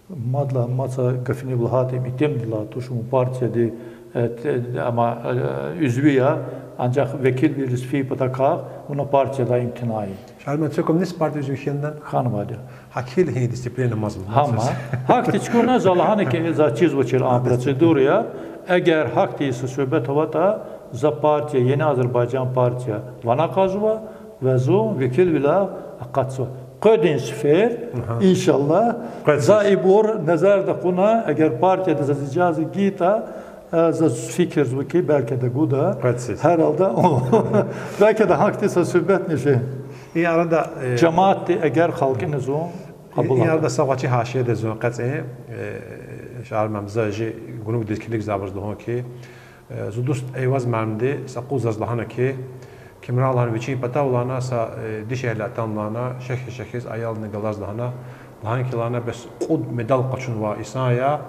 Мадалай мад са гафни лагьайтӏа, им итимдилай туш, вун партияди, э, те-, ама, э, уьзви я, анжах векилвилиз фейи патахъай вуна партиядай имтина ийин. Шаир муаллим, цуькум нис партия уьзви хьанвайди? Хьанвайди. Гьакӏ хьайила гьи дисциплина амазма. Гьама. Гьахьтин чукурна за лагьана хьи, за чизвачир а процедура я. Эгер гьахьтин са суьгьбет аватӏа, за партия Яни Азербайжан партия ван акъвазва, ва зун векилвиляй акъатзава. Къведин сефер, иншаллагь, за ибур назарда кьуна, эгер партияди заз ижаза гайитӏа, э, за фикирзава хьи, белки ада гуда. Гьар гьалда, белки ада гьахьтин са суьгьбетни фин. И арада, э, жемятди эгер халкьни зун кьабул авуртӏа. И арада са гъвечӏи гьашияди зун къецин, э, Шаир муаллим, за жи гунугдиз килигзавайбуруз лугьун хьи, э, зи дуст Эйваз муаллимди са къуз заз лагьана хьи, Кимран лагьана, вичин патав лагьана са, э, дишегьли атана лагьана, шехьиз-шехьиз аялни галаз лагьана, лагьана хьи лагьана, бес кьуд медал къачунвай инсан я,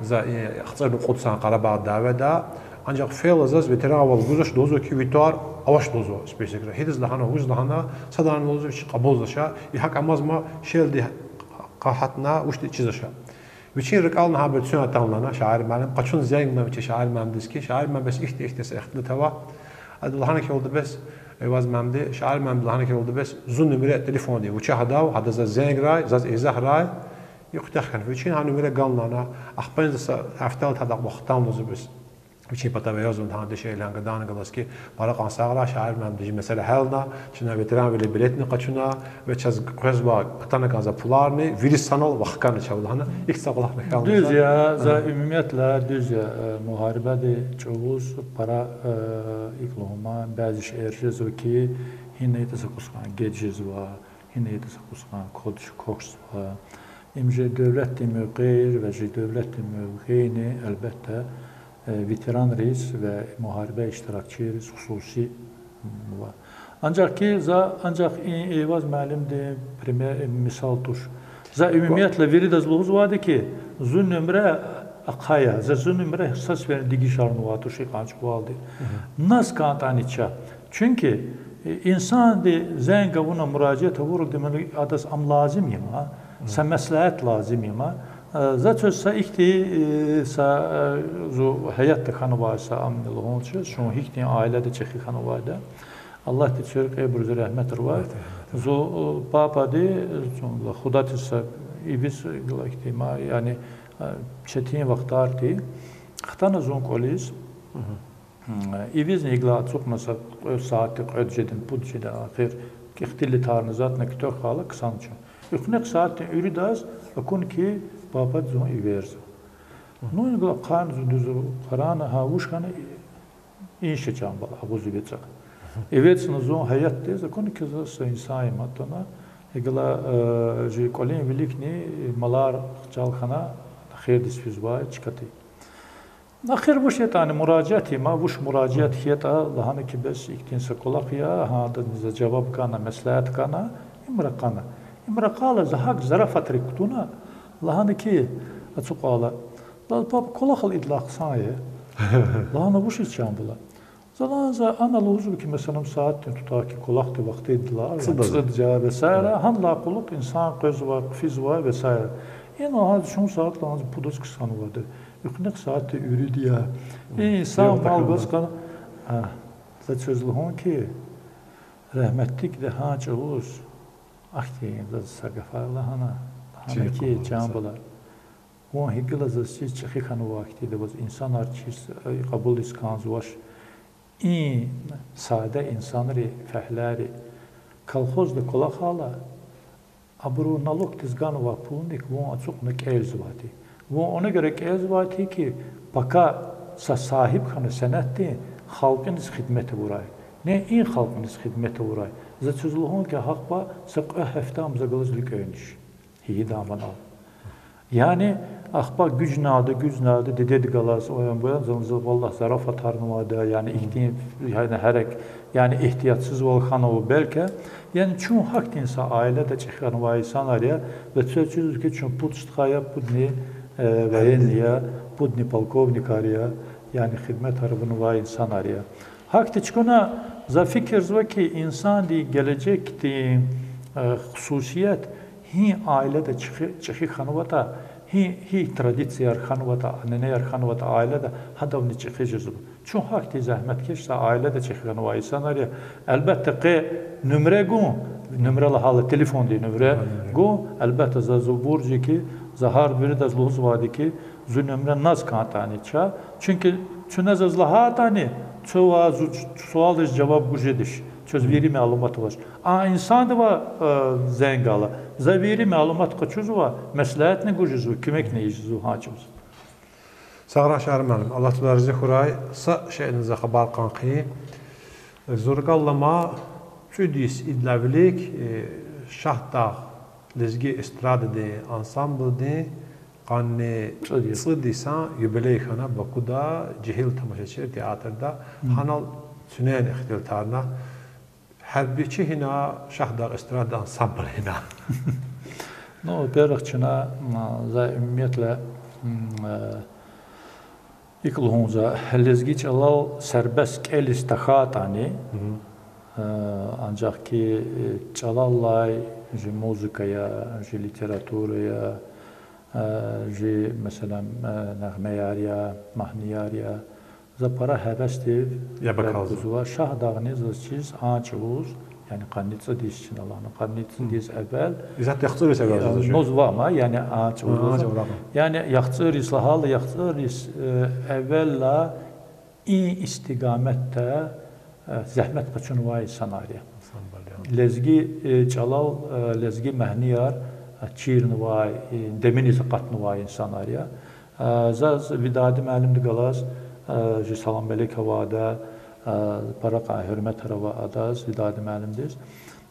за, э, яхцӏурни кьуд сан Къарабагъ дяведа, анжах фейила заз ветеранвал гузвач, лугьузва хьи, ви тӏвар авач лугьузва списокра. Гьидаз лагьана, вуж лагьана, садани лугьузва, вичи кьабулзавач, и гьакӏ амазма, шелди къагьатна, вучди чизвач. Вичин рикӏел гьабур цуьн атана лагьана Шаир муаллим, къачуна зенг гана вичи Шаир муаллимдиз хьи, Шаир муаллим, бес ихьтин-ихьтин са ихтилат ава. Ада лагьана хьи валда бес, Эйваз муаллимди, Шаир муаллимди лагьана хьи валда бес, зи нумра телефонди, вучиз гьадав, гьада заз зенг гъай, заз изагь гъай, и куьтягь хьана. Вичин гьа нумра гана лагьана, ахпани за са гьафтел тадакь вахтан лугьузва бес. Вичин патав язва гьа дишегьли гадани галаз хьи, пара кьван сагърай, Шаир муаллимди жи месэла гьялна, чна ветеранвилин билетни къачуна, ва чаз къвезвай атана кӏанзавай пуларни вири санал вахкана чав лагьана, ихьтин са кӏвалахни хьана. Дуьз я, за умумиятла дуьз я, э, мугьарибади чӏавуз пара, э, икӏ лугьума, бязи шейэр жезва хьи, гьина ятӏа са кӏус кьван геж жезва, гьина ятӏа са кӏус кьван квач квахьзава. Им жи девлетдин мевкъейри ва жи девлетдин мевкъейни, гьелбетда, э, ветеранриз ва мугьарибе иштиракчийриз хсуси ва. Анжах хьи за, анжах и Эйваз муаллимдин пример, мисал туш. За умумиятла виридаз лугьузвайди хьи, зи нумра ахъая, за зи нумра са сеферни дегишарнавай туш икьван чӏавалди. Наз кӏантӏани ча. Чуьнки, э, инсанди зенг авуна муражиат авурди, ман, адаз ам лазим я има, са меслят лазим я има. Э, за квез са ихьтин, э, са, э, зи гьаятда хьанвай са амни лугьун чиз, чун гьихьтин аилада чӏехи хьанвайди. Аллагьди куь кьейибуруз регьметрай. Зи, э, папади, э, чун лагьай худатиз са ивиз лагьайтӏа има, яни, э, четин вахтарди хтана зун кӏвализ. Ивизни икӏ лагьай ацукьна са кьве сятда, кьвед жедани, пуд жедани, ахир ихтилатарна затӏна куьтягь хьайила ксана чун. Экуьнахъ сятдин уьридаз акуна хьи, папади зун эверзава. Ну, икӏ лагьай хъвана зун дуьз къарагъна, гьа вуч хьана, инша чан бала, агъуз эвичӏа. Эвичӏна зун гьаятдиз, акуна хьи, заз са инсан им атана, икӏ лагьай, э, жи кӏвалин виликни малар хчал хьана, ахирдиз физвай чкадал. Ахир вуч ятӏани муражиат има, вуч муражиат хьайитӏа, лагьана хьи, бес ихьтин са кӏвалах я, гьадазни за жаваб гана, меслят гана, им ракъана. Им ракъайла за гьакӏ зарафатрик кутуна, лагьана хьи, ацукьайла, лагьана, папа, кӏвалахал идалай хъсан я. Лагьана, вучиз, чан бала? За лагьана, за ана лугьузва хьи, месела, сятдин тутахьай кӏвалахдин вахтидилай, цӏуд жа весера, гьадалай кьулухъ инсан къвезва, хъфизва весера. Ина гьа чун сят, лагьана, пудаз ксанвайди. Экуьнахъ сятдин уьруьди я. И инсан мал гваз кьана. За квез лугьун хьи, рагьметдикди гьа чӏавуз ахьтин заз са гафар лагьана, лагьана хьи, чан бала, вун гьикӏ галаз заз чиз чӏехи хьанвай вахтида ваз инсанар чиз, э, кьабулиз кӏанзавач. И сада инсанри, фагьлери колхозда кӏвалахайла, Абуру налогдиз ганвай пулуник вун ацукьна кӀелзавайди. Вун она гуьре кӀелзавайди хьи, пака са сагьиб хьана сенятдин халкьиниз хидмет авурай. Не и халкьиниз хидмет авурай. За квез лугьун хьи, гьахьба са кьве гьафте ам за галаз луькӀуьниш. Гьи даиман ал. Яни, ахпа гуьжнада, гуьжнада, дидеди галаз, оян-буян, за, за, валлагь, зарафатарнавайди, яни, ихьтин, яни, гьерек, яни, игьтиятсизвал хьанва белки. Яни, чун гьахьтин са аилада чӀехи хьанвай инсанар я, ва квез чизва хьи, чун пуд стха я, пудни, э, военный я, пудни полковникар я, яни, хидметар авунвай инсанар я. Гьахьтин чкӀуна за фикирзава хьи, инсандин гележегдин, э, хсусият гьи аилада чӀехи, чӀехи хьанватӀа, гьи, гьи традицияр хьанватӀа, ананаяр хьанватӀа аилада, гьадавни чӀехи жезва. Чун гьахьтин зегьметкеш са аилада чӀехи хьанвай инсанар я. Гьелбетда, къе нумра гун, нумра лагьайла телефондин нумра гун, гьелбетда, за зубуржи хьи, за гьар виридаз лугьузвайди хьи, зи нумра наз кӀантӀани ча. Чунки чуьне заз лагьайтӀани, цава зу суалриз жаваб гуз жедач, квез вири малумат авач. А инсандивай, э, зенг гайила, за вири малумат къачузва, меслятни гуз жезва, куьмекни ийизва гьа чӀавуз. Сагърай, Шаир муаллим, Аллагь цуьдай рази хьурай, са шейни за хабар кьан хьи. Зуракал алама, цӀуд йис идалай вилик, э, Шагьдагъ лезги эстрададин ансамблдин къанни цӀуд йисан юбилей хьана Бакуда, жегьил тамашачийрин театрда, гьанал цуьнени ихтилатарна, гьербичи гьина, Шагьдагъ эстрада ансамбл гьина. Ну, во-первых, чна, м, за, умумиятла, м, э, икӀ лугьун за, лезги чӀалал сербест кӀелиз тахьайтӀани, э, анжах хьи, э, чӀалаллай жи музыка я, жи литература я, э, жи, месела, э, негъмеяр я, магьнияр я, за пара гьевесдив яб гузва. Шагьдагъни заз чиз а чӀавуз, яни къанни цӀуд йис чна лагьана, къанни цӀуд йис эвел. Яни яхцӀур йис лагьайла, яхцӀур йис, э, эвелла и истикаматда, э, зегьмет къачунвай инсанар я. Лезги, э, чӀалал, э, лезги магьнияр, э, чирнавай, э, деминиз акъатнавай инсанар я. Э, заз Видади муаллимди галаз, э, жи салам-мелик авайда, э, пара кьван гьуьрметар ава адаз, Видади муаллимдиз.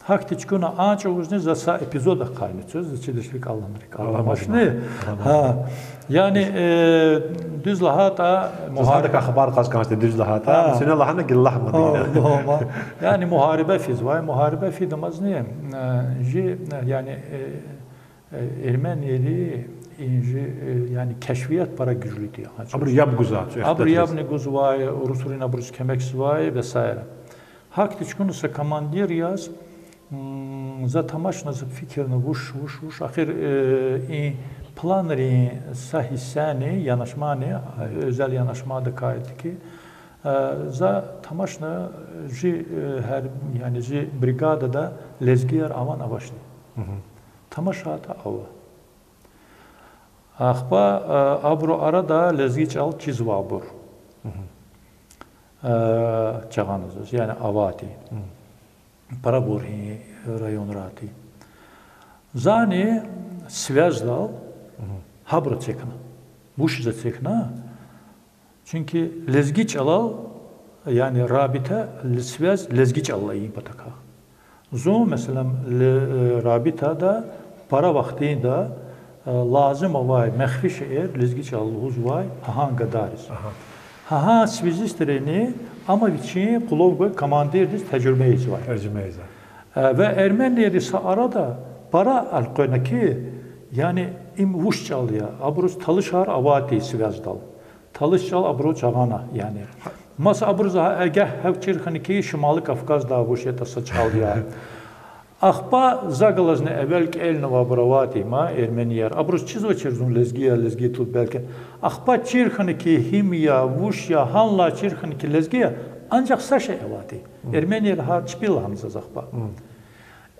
Гьахьтин чкӀуна а чӀавузни за са эпизод ахъайна квез, за чидач, рикӀел аламани, рикӀел аламачни. Гьа. Яни, э, дуьз лагьайтӀа, мугьариб-, хабар кьаз кӀанзавайди, дуьз лагьайтӀа, чна лагьана гила лагьмадина. Яни мугьариба физвай, мугьариба фидамазни, э, жи, э, яни, э, э, эрменийри, инжи, э, яни кешфият пара гуьжлуди я. Абуру яб гузвай, абуру ябни гузвай, урусрин абуруз куьмекзавай ва саира. Гьахьтин чкӀуна са командир яз, м, за тамашна, за фикирна вуч, вуч, вуч, ахир, э, и планрин са гьиссени, янашмани, э, оьзел янашмадикай тики, э, за тамашна жи, э, гьар, яни жи бригадада лезгияр авани авачни. ТамашайтӀа ава. Ахпа, э, абурун арада лезги чӀал чизвайбур, э, жагъанзаз, яни авайди. Парабур гьи районрай ти. Зани связьдал гьабур эцигна. Вучиз эцигна? Чуьнки лезги чӀалал, яни рабита, связь лезги чӀалал ийин патахъай. Зун, месела, ле-, э, рабитада пара вахтунда, э, лазим авай мехфи шейэр лезги чӀалал лугьузвай гьа гьа гадайриз. Гьа гьа связистрини ама вичин къулав гвай командирдиз тежрибе ийизвай. Э, ва эрменийри са арада пара элкъвена хьи, яни им вуч чӀал я, абуруз талишар авайди связьдал. Талиш чӀал абуру жагъана, яни. Маса абуруз гьа эгегь гьав чир хьана хьи, Шимали Кавказда вуч ятӀа са чӀал я. Ахпа за галазни эвел кӀелнавайбур авайди ма, эрменияр. Абуруз чизвачир зун лезги я, лезги тул белки. Ахпа чир хьана хьи, гьим я, вуч я, гьанлай чир хьана хьи, лезги я, анжах са шей авайди. Эрменийри гьар чпи лагьана заз ахпа.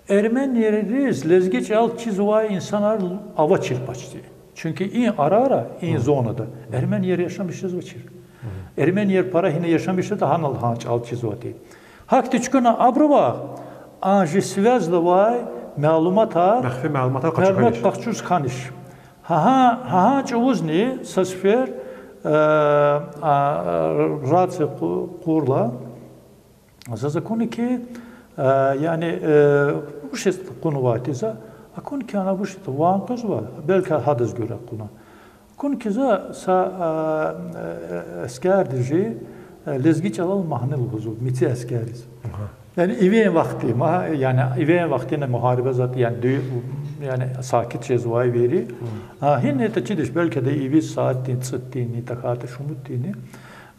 Эрменийриз лезги чӀал чизвай инсанар авачир почти. Чуьнки и арара, и зонада эрменийр яшамиш жезвачир. Эрменийр пара гьина яшамиш жеда, гьанал гьа чӀал чизвайди. Гьахьтин чкӀуна абурувай, а жи связьда авай, малуматар, махфи малуматар къачуз малумат хьаниз. Къачуз хьаниз. Гьа, гьа, гьа чӀавузни са сефер, э, а, рация къу-, къурла, заз акуна ки, э, яни, э, вуч яз кьунвай тир за, акуна ки, ана вуч яз ван къвезва, белки гьадаз гуьре кьуна. Акуна ки, за са, э, э, эскердиз жи, э, лезги чӀалал магьни лугьузва, мици эскердиз. Яни ивен вахтунда, яни ивен вахтунда мугьариб затӀ, яни дуьз, яни сакит жезвай вири. А, гьина ятӀа чидачир, белки де иви сятдин, цӀуддинни, тахьайтӀа шумуддинни.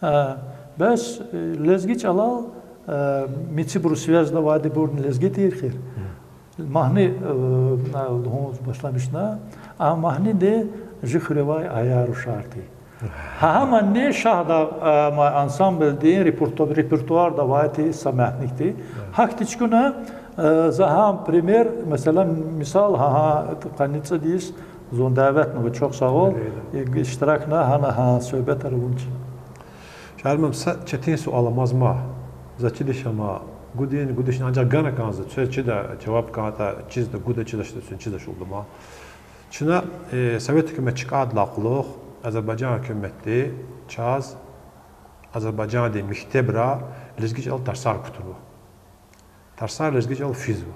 А, бес, э, лезги чӀалал, э, мицибуру связда авайбурни лезги тир хьи. Магьни, э, лугьуз башламишна, а магьниди жи хуьревай аяр рушар тир. Гьа, гьамни Шагьдагъ, э, ма-, ансамблдин реперту-, репертуарда авай тир са магьни тир. Гьахьтин чкӀуна, э, за гьам пример, месела, мисал, гьа, гьа, къанни цӀуд йис зун даватнава, чухсагъул, иштиракна гьана гьа суьгьбетар авунчи. Шаир муаллим, са четин суал амазма. Заз чидач ама, гудин, гудачни, анжах гана кӀанзава, квез чида, жаваб кӀантӀа чизва, гуда чидач, чизвачирдамаз. Чна, э, совет гьукумат чкӀадалай кьулухъ Азербайжан гьукуматди чаз Азербайжандин мектебра лезги чӀалал тарсар кутунва. Тарсар лезги чӀалал физва.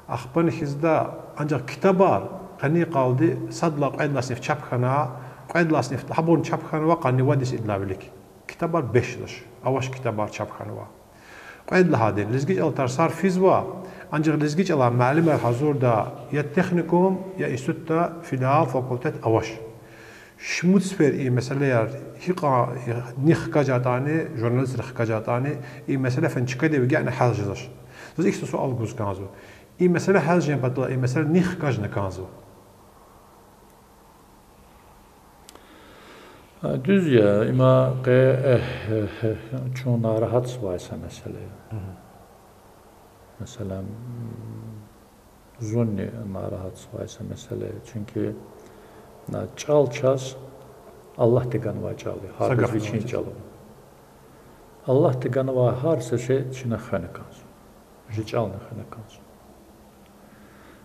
Ахпани хьизда, анжах китабар къенин къалди садалай кьвед лагьай синиф чап хьана, кьвед лагьай синиф гьабурни чап хьанва, къанни вад йис идалай вилик. Китабар бес жедач, авач китабар чап хьанва. Кьвед лагьайди, лезги чӀалал тарсар физва, анжах лезги чӀалай муаллимар гьазурдай я техникум, я институтда филиал, факультет авач. Шумуд сефер и месэлаяр гьикьван нихъ хкажайтӀани, журналистри хкажайтӀани, и месэла фена чкадив вегьена гьял жезвач. Заз ихьтин суал гуз кӀанзава. И месэла гьял жен патал и месэла нихъ хкажна кӀанзава. Дуьз я, има къе, э, э, э, чун нарагьатзавай са месэла я. Месела, зунни нарагьатзавай са месэла я. Чуьнки, а, чӀал чаз Аллагьди ганвай чӀал я, гьар кас вичин чӀал ава. Аллагьди ганвай гьар са шей чна хвена кӀанзава. Жи чӀални хвена кӀанзава.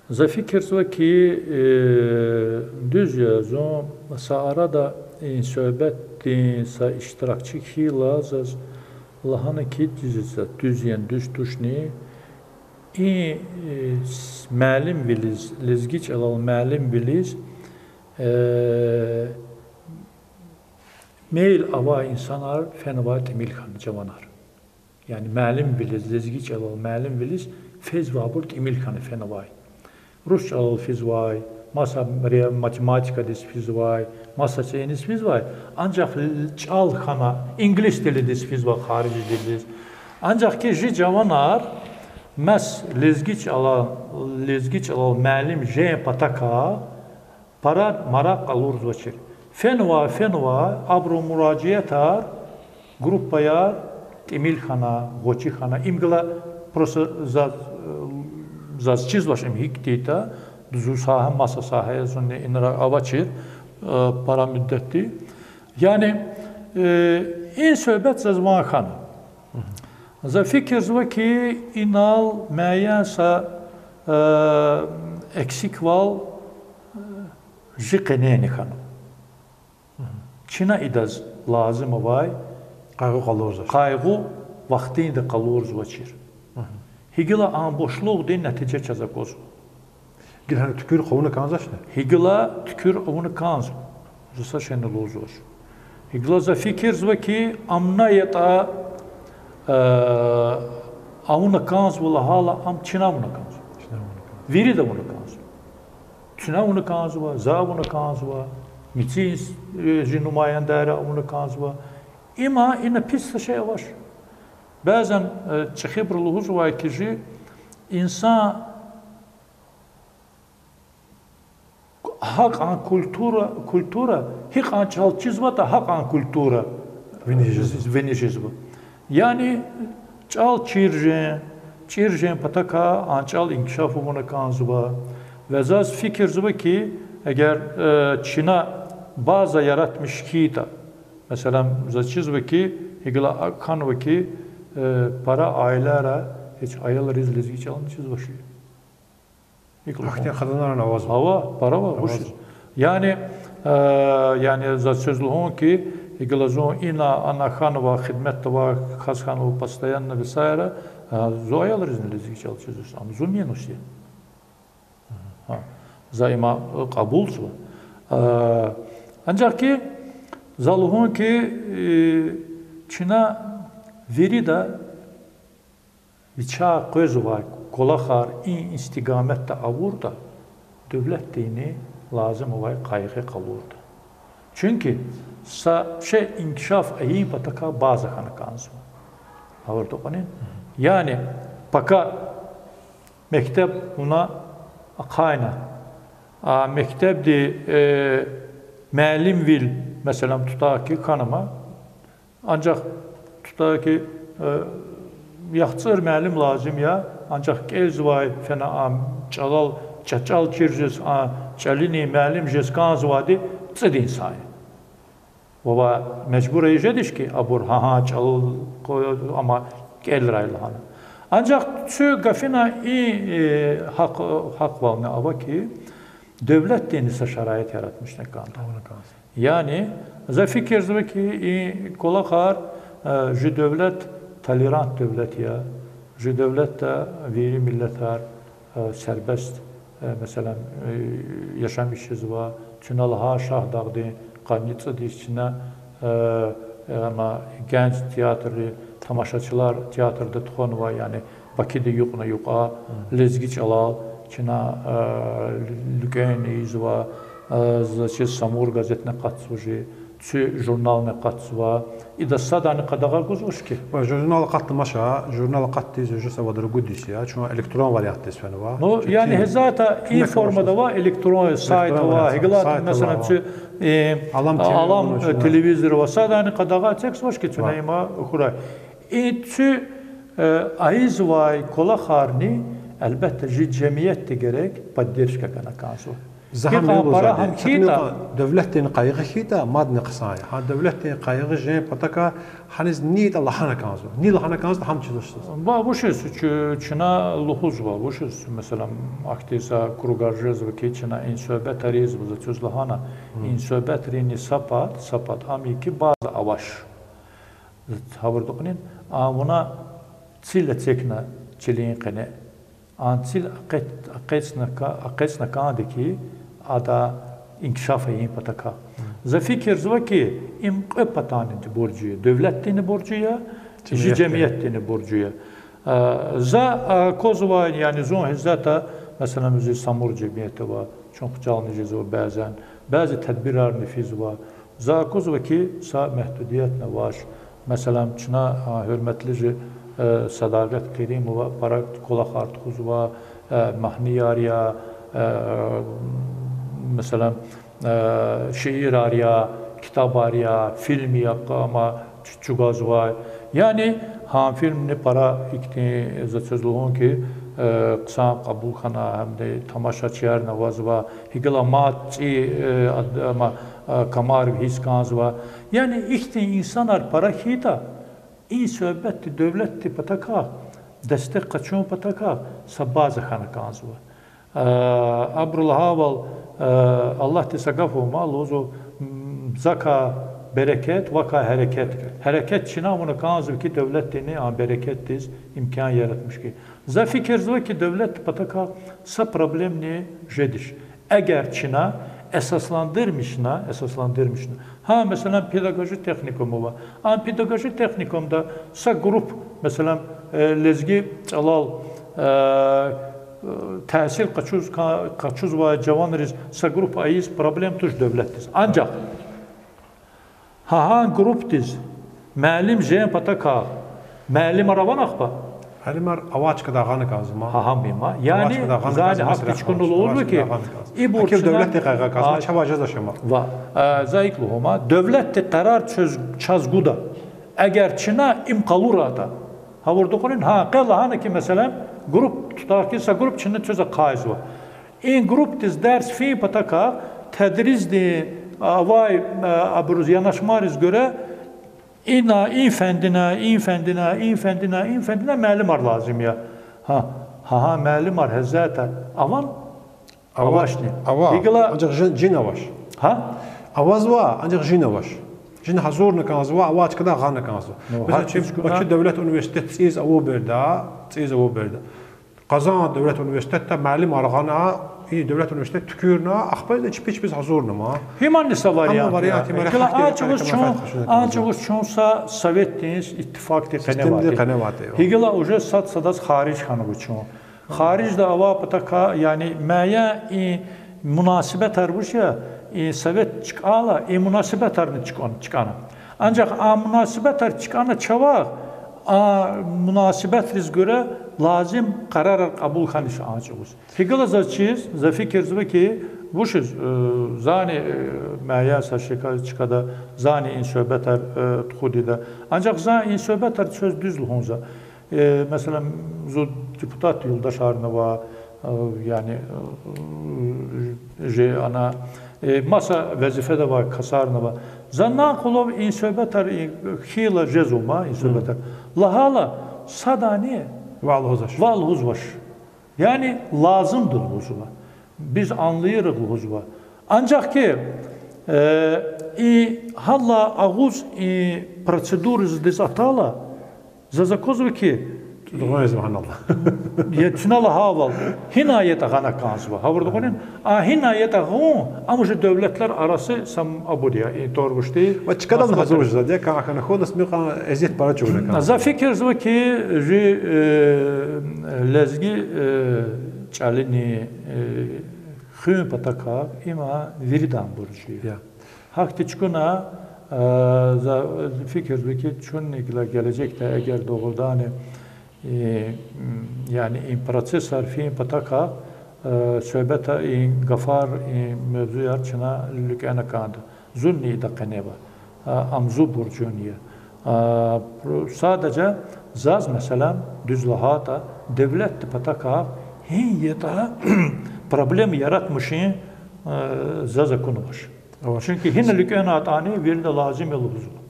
За фикирзава ки, э, дуьз я, зун са арада и суьгьбетдин са иштиракчи хьайила заз лагьана ки, дуьз я, дуьз я, дуьз тушни, и, э, с-, муаллимвилиз, лезги чӀалал муаллимвилиз, э, мейил авай инсанар фенвай тӀимил хьана, жаванар. Яни муаллимвилиз, лезги чӀалал муаллимвилиз фезвайбур тӀимил хьана фенвай. Рус чӀалал физвай, маса ре-, математикадиз физвай, маса чӀалал физвай, анжах л-, чӀал хьана, инглис тилдиз физвай, харижи тилдиз. Анжах ки жи жаванар маса лезги чӀала-, лезги чӀалал муаллим жен патакай пара маракь къалурзавачир. Фенвай, фенвай, абурун муражиатар, группаяр тӀимил хьана, гъвечӀи хьана. Им гила просто за-, заз чизвач им гьикӀ тиртӀа, зун сагьа, маса сагьа я, зунни инра авачир, э, пара муддатди. Яни, э, и суьгьбет заз ван хьана. За фикирзава ки, инал муайян са, э, эксиквал, э, жи къенени хьана. Чна идаз лазим авай къайгъу къалурзавач. Къайгъу вахтунда къалурзавачир. Гьи гила а бушлугъдин нетижа чаз аквазва. Гила гьана туькӀуьр хъувуна кӀанзавачни? Гьи гила туькӀуьр авуна кӀанзава. За са шейни лугьузвач. Гила за фикирзава ки, ам на ятӀа, э, авуна кӀанзава лагьайла, ам чна авуна кӀанзава. Вирида авуна кӀанзава. Чна авуна кӀанзава, за авуна кӀанзава, мицин, э, жи нумаяндарри авуна кӀанзава. Има, ина пис са шей авач. Бязан, э, чӀехибуру лугьузвай ки, жи инсан гьакьван культура, культура, гьикьван чӀал чизватӀа, гьакьван культура виниз жезва. Яни чӀал чир жен, чир жен патакай а чӀал инкишаф авуна кӀанзава. Ва заз фикирзава ки, эгер, э, чна база яратмиш хьайитӀа, месела, заз чизва ки, гила акӀ хьанва ки, э, пара аилайра гьич аялриз лезги чӀални чизвачир. Ахьтин къадинар ава зун. Ава, пара ава, вучиз? Яни, э, яни за квез лугьун ки, гила зун ина, ана хьанва, хидметда ава, кас хьанва постоянно весаира, э, зун аялризни лезги чӀал чизвач, ам зун минус я. Гьа, за има, э, кьабулзава. Э, анжах ки, за лугьун ки, э, чна вирида вичи къвезвай кӀвалахар и истикаматда авуртӀа, девлетдини лазим авай къайгъи къалурда. Чуьнки са шей инкишаф ийин патакай база хьана кӀанзава. Гъавурда кьунин. Яни пака мектеб вуна ахъайна, а мектебди, э, муаллимвил, месела, тутагъ ки хьанама, анжах тутагъ ки, э, яхцӀур муаллим лазим я, анжах кӀелзавай фена ам чӀалал, ча-, чӀал чир жез, а чӀалини муаллим жез кӀанзавайди цӀуд инсан я. Ва мажбур ая жедиш ки, абур гьа-гьа чӀал, амма кӀелрай лагьана. Анжах цуь гафуна и, э, гьахъ-, гьахъвални ава ки, девлетдини са шараит яратмишна кӀанда. Яни, за фикирзава ки, и кӀвалахар, э, жи девлет толерант девлет я, жи девлетда вири миллетар, э, сербест, э, месела, э, яшамиш жезва, чна лагьай Шагьдагъдин къанни цӀуд йис чна, э, э, ама генц театрри, тамашачилар театрда тухванва, яни Бакида юкьна-юкьва, лезги чӀалал, чна, э, луькӀуьн ийизва, э, заз чиз Самур газетни акъатзава жи, цуь журнални акъатзава. Ида садани къадагъа гузвач хьи. Ва журнал акъатна маша, журнал акъатдиз уже са вад-ругуд йис я, чун электрон вариантдиз фенва. Ну, яни гьезата и формада ава, электрон сайт ава, гьикӀ лагьайтӀа, месела, цуь, э, Алам телевизор ава, садани къадагъа эцигзавач хьи, чна има хьурай. И цуь, э, ийизвай кӀвалахарни, гьелбетда, жи жемиятди герек поддержка гана кӀанзава. За гьам лугьузвайди, гьам хьайитӀа, девлетдин къайгъи хьайитӀа, мадни хъсан я. Гьа девлетдин къайгъи жен патакай гьаниз ни ятӀа лагьана кӀанзава. Ни лагьана кӀанзаватӀа, гьам чизвач заз. Ва вучиз чу-, чна лугьузва, вучиз, месела, ахьтин са кругар жезва хьи, чна и суьгьбетар ийизва, за квез лагьана, и суьгьбетрини са пад, са пад ам я хьи, база авач. Гъавурда кьунин, а вуна цил эцигна чилин къене. А цил акъет-, акъецна ка-, акъецна кӀанда хьи, ада инкишаф ийин патакай. За фикирзава хьи, им кьве патани буржи я, девлетдини буржи я, жи жемиятдини буржи я. А, за, а, аквазва, яни зун гьезата, месела, зи Самур жемиятда ава, чун хцални жезва бязан, бязи тедбирарни физва. За аквазва хьи, са мягьдудиятни авач. Месела, чна, а, гьуьрметлу жи, э, Садагъет Керимова пара кӀвалахар тухузва, э, магьнияр я, э, месела, э, шиирар я, ктабар я, фильм я, ама чу-, чӀугвазвай. Яни гьа фильмни пара ихьтин, за квез лугьун хьи, э, хъсан кьабул хьана, гьамни тамашачиярни авазва, гьикӀ лагьайтӀа мад цӀи, э, ад-, ама, э, камар гьисс кӀанзава. Яни ихьтин инсанар пара хьайитӀа, и суьгьбетди девлетдин патакай, дестек къачун патакай са база хьана кӀанзава. Э, абуру лагьайвал, э, Аллагьди са гаф ама лугьузва, м, закай берекет, вакай гьерекет. Гьерекет чна авуна кӀанзава хьи, девлетдини а берекетдиз имкан яратмиш хьи. За фикирзава хьи, девлетдин патакай са проблемани жедиш. Эгер чна эсасландырмишна, эсасландырмишна. Гьа, месела, педагогик техникум ава. А педагогик техникумда са групп, месела, э, лезги чӀалал, э, э, тагьсил къачуз ка-, къачузвай жаванриз са групп ийиз проблем туш девлетдиз. Анжах гьа-гьа группдиз муаллим жен патакай муаллимар авани ахпа? Муаллимар авай чкадал гъана кӀанзава ман. Гьа-гьа, ман. Яни зани гьахьтин чкадал лугьузва хьи, ибур чна девлетдин къайгъи кӀанзава, чавай жезвач ама. Ва, э, за икӀ лугьума, девлетди къарар чаз, чаз гуда. Эгер чна им къалурайтӀа. Гъавурда кьунин, гьа, къе лагьана хьи, месела, групп тутахьи, са групп чна чаз ахъайзава. И группдиз дарс фин патакай, тедриздин авай, э, абуруз янашмариз гуьре, ина, и фендина, и фендина, и фендина, и фендина муаллимар лазим я. Гьа, гьа, гьа муаллимар гьезата аван, Авачни. Ава, анжах жи-, жин авач. Гьа? Авазва, анжах жин авач. Жин гьазурна кӀанзава, авай чкада гъана кӀанзава. Ну, мисал, гьахьтин чун чукӀуна Баку девлет университет цӀийиз авуб берда, цӀийиз авуб берда. Къазан девлет университетда муаллимар гъана, и девлет университет туькӀуьрна, ахпа чпи чпиз гьазурна ман. Гьиманни са вариант я. Гьа вариант я, гила а чӀавуз чун, а чӀавуз чун са советдин иттифакьдин къеневатӀа. Системдин къеневатӀа я. Гила уже сад садаз хариж хьанва чун. Харижда авай патакай, яни муайян и мунасибетар вуч я, и совет чкӀайла, и мунасибетарни чкӀан-, чкӀана. Анжах а мунасибетар чкӀана чавай, а мунасибетриз гуьре лазим къарарар кьабул хьанач а чӀавуз. Гила заз чиз, за фикирзава ки, вучиз, э, зани, э, муайян са шей чкада, зани и суьгьбетар, э, тухудай я. Анжах за и суьгьбетар чаз дуьз лугьун за. Э, месела, зун депутат юлдашарни ава, э, яни, э, жи ана, э, маса везифеда авай касарни ава. За нан къулав и суьгьбетар, и хьайила жезва ман и суьгьбетар. Лагьайла, садани ваъ лугьузвач. Ваъ лугьузвач. Яни лазимди лугьузва. Биз анлайирикь лугьузва. Анжах ки, э, и гьадалай агъуз и процедурадиз атайла, заз аквазва ки, Дугъриз лагьанал. Е, чна лагьайвал, гьинай ятӀа гъана кӀанзава. Гъавурда кьунин, а гьинай ятӀа гъун, ам уже девлетлар арасы сам абур я, и тӀвар вучди. Ва чкадал гьазур жезвайди я, кӀан хьана хьуна, са мукьвал эзият пара чӀугуна кӀан. За фикирзава ки, жи, э, лезги, э, чӀалини, э, хуьн патакай има виридан бурж я. Гьахьтин чӀугуна, э, за фикирзава ки, чунни гила гележегда эгер дугъриданни, э, м, яни и процессар фин патакай, э, суьгьбетар, и гафар, и мевзуяр чна луькӀуьна кӀанда. Зунни ида къенева. А, ам зи бурж я. А, про-, садаца заз, месела, дуьз лагьайтӀа, девлетдин патакай гьи ятӀа проблема яратмишун, э, заз акунвач. Чуьнки гьина луькӀуьнайтӀани, вирида лазим я лугьузва.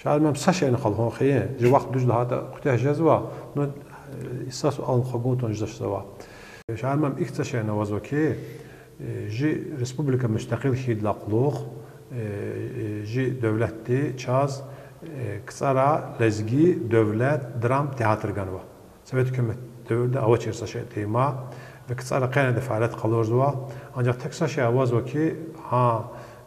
Шаир муаллим, са шейни къалурун хьи, жи вахт дуьз лагьайтӀа къуьтягь жезва, ну, э, са суални къалурун жезвач завай. Шаир муаллим, икӀ са шейни авазва ки, э, жи республика мустакъил хьайидалай кьулухъ, э, э, жи девлетди чаз, э, КцӀара лезги девлет драм театр ганва. Совет гьукумат девирда авачир са шей тир им, ва КцӀара къенеда фаалият къалурзава. Анжах тек са шей авазва ки, гьа,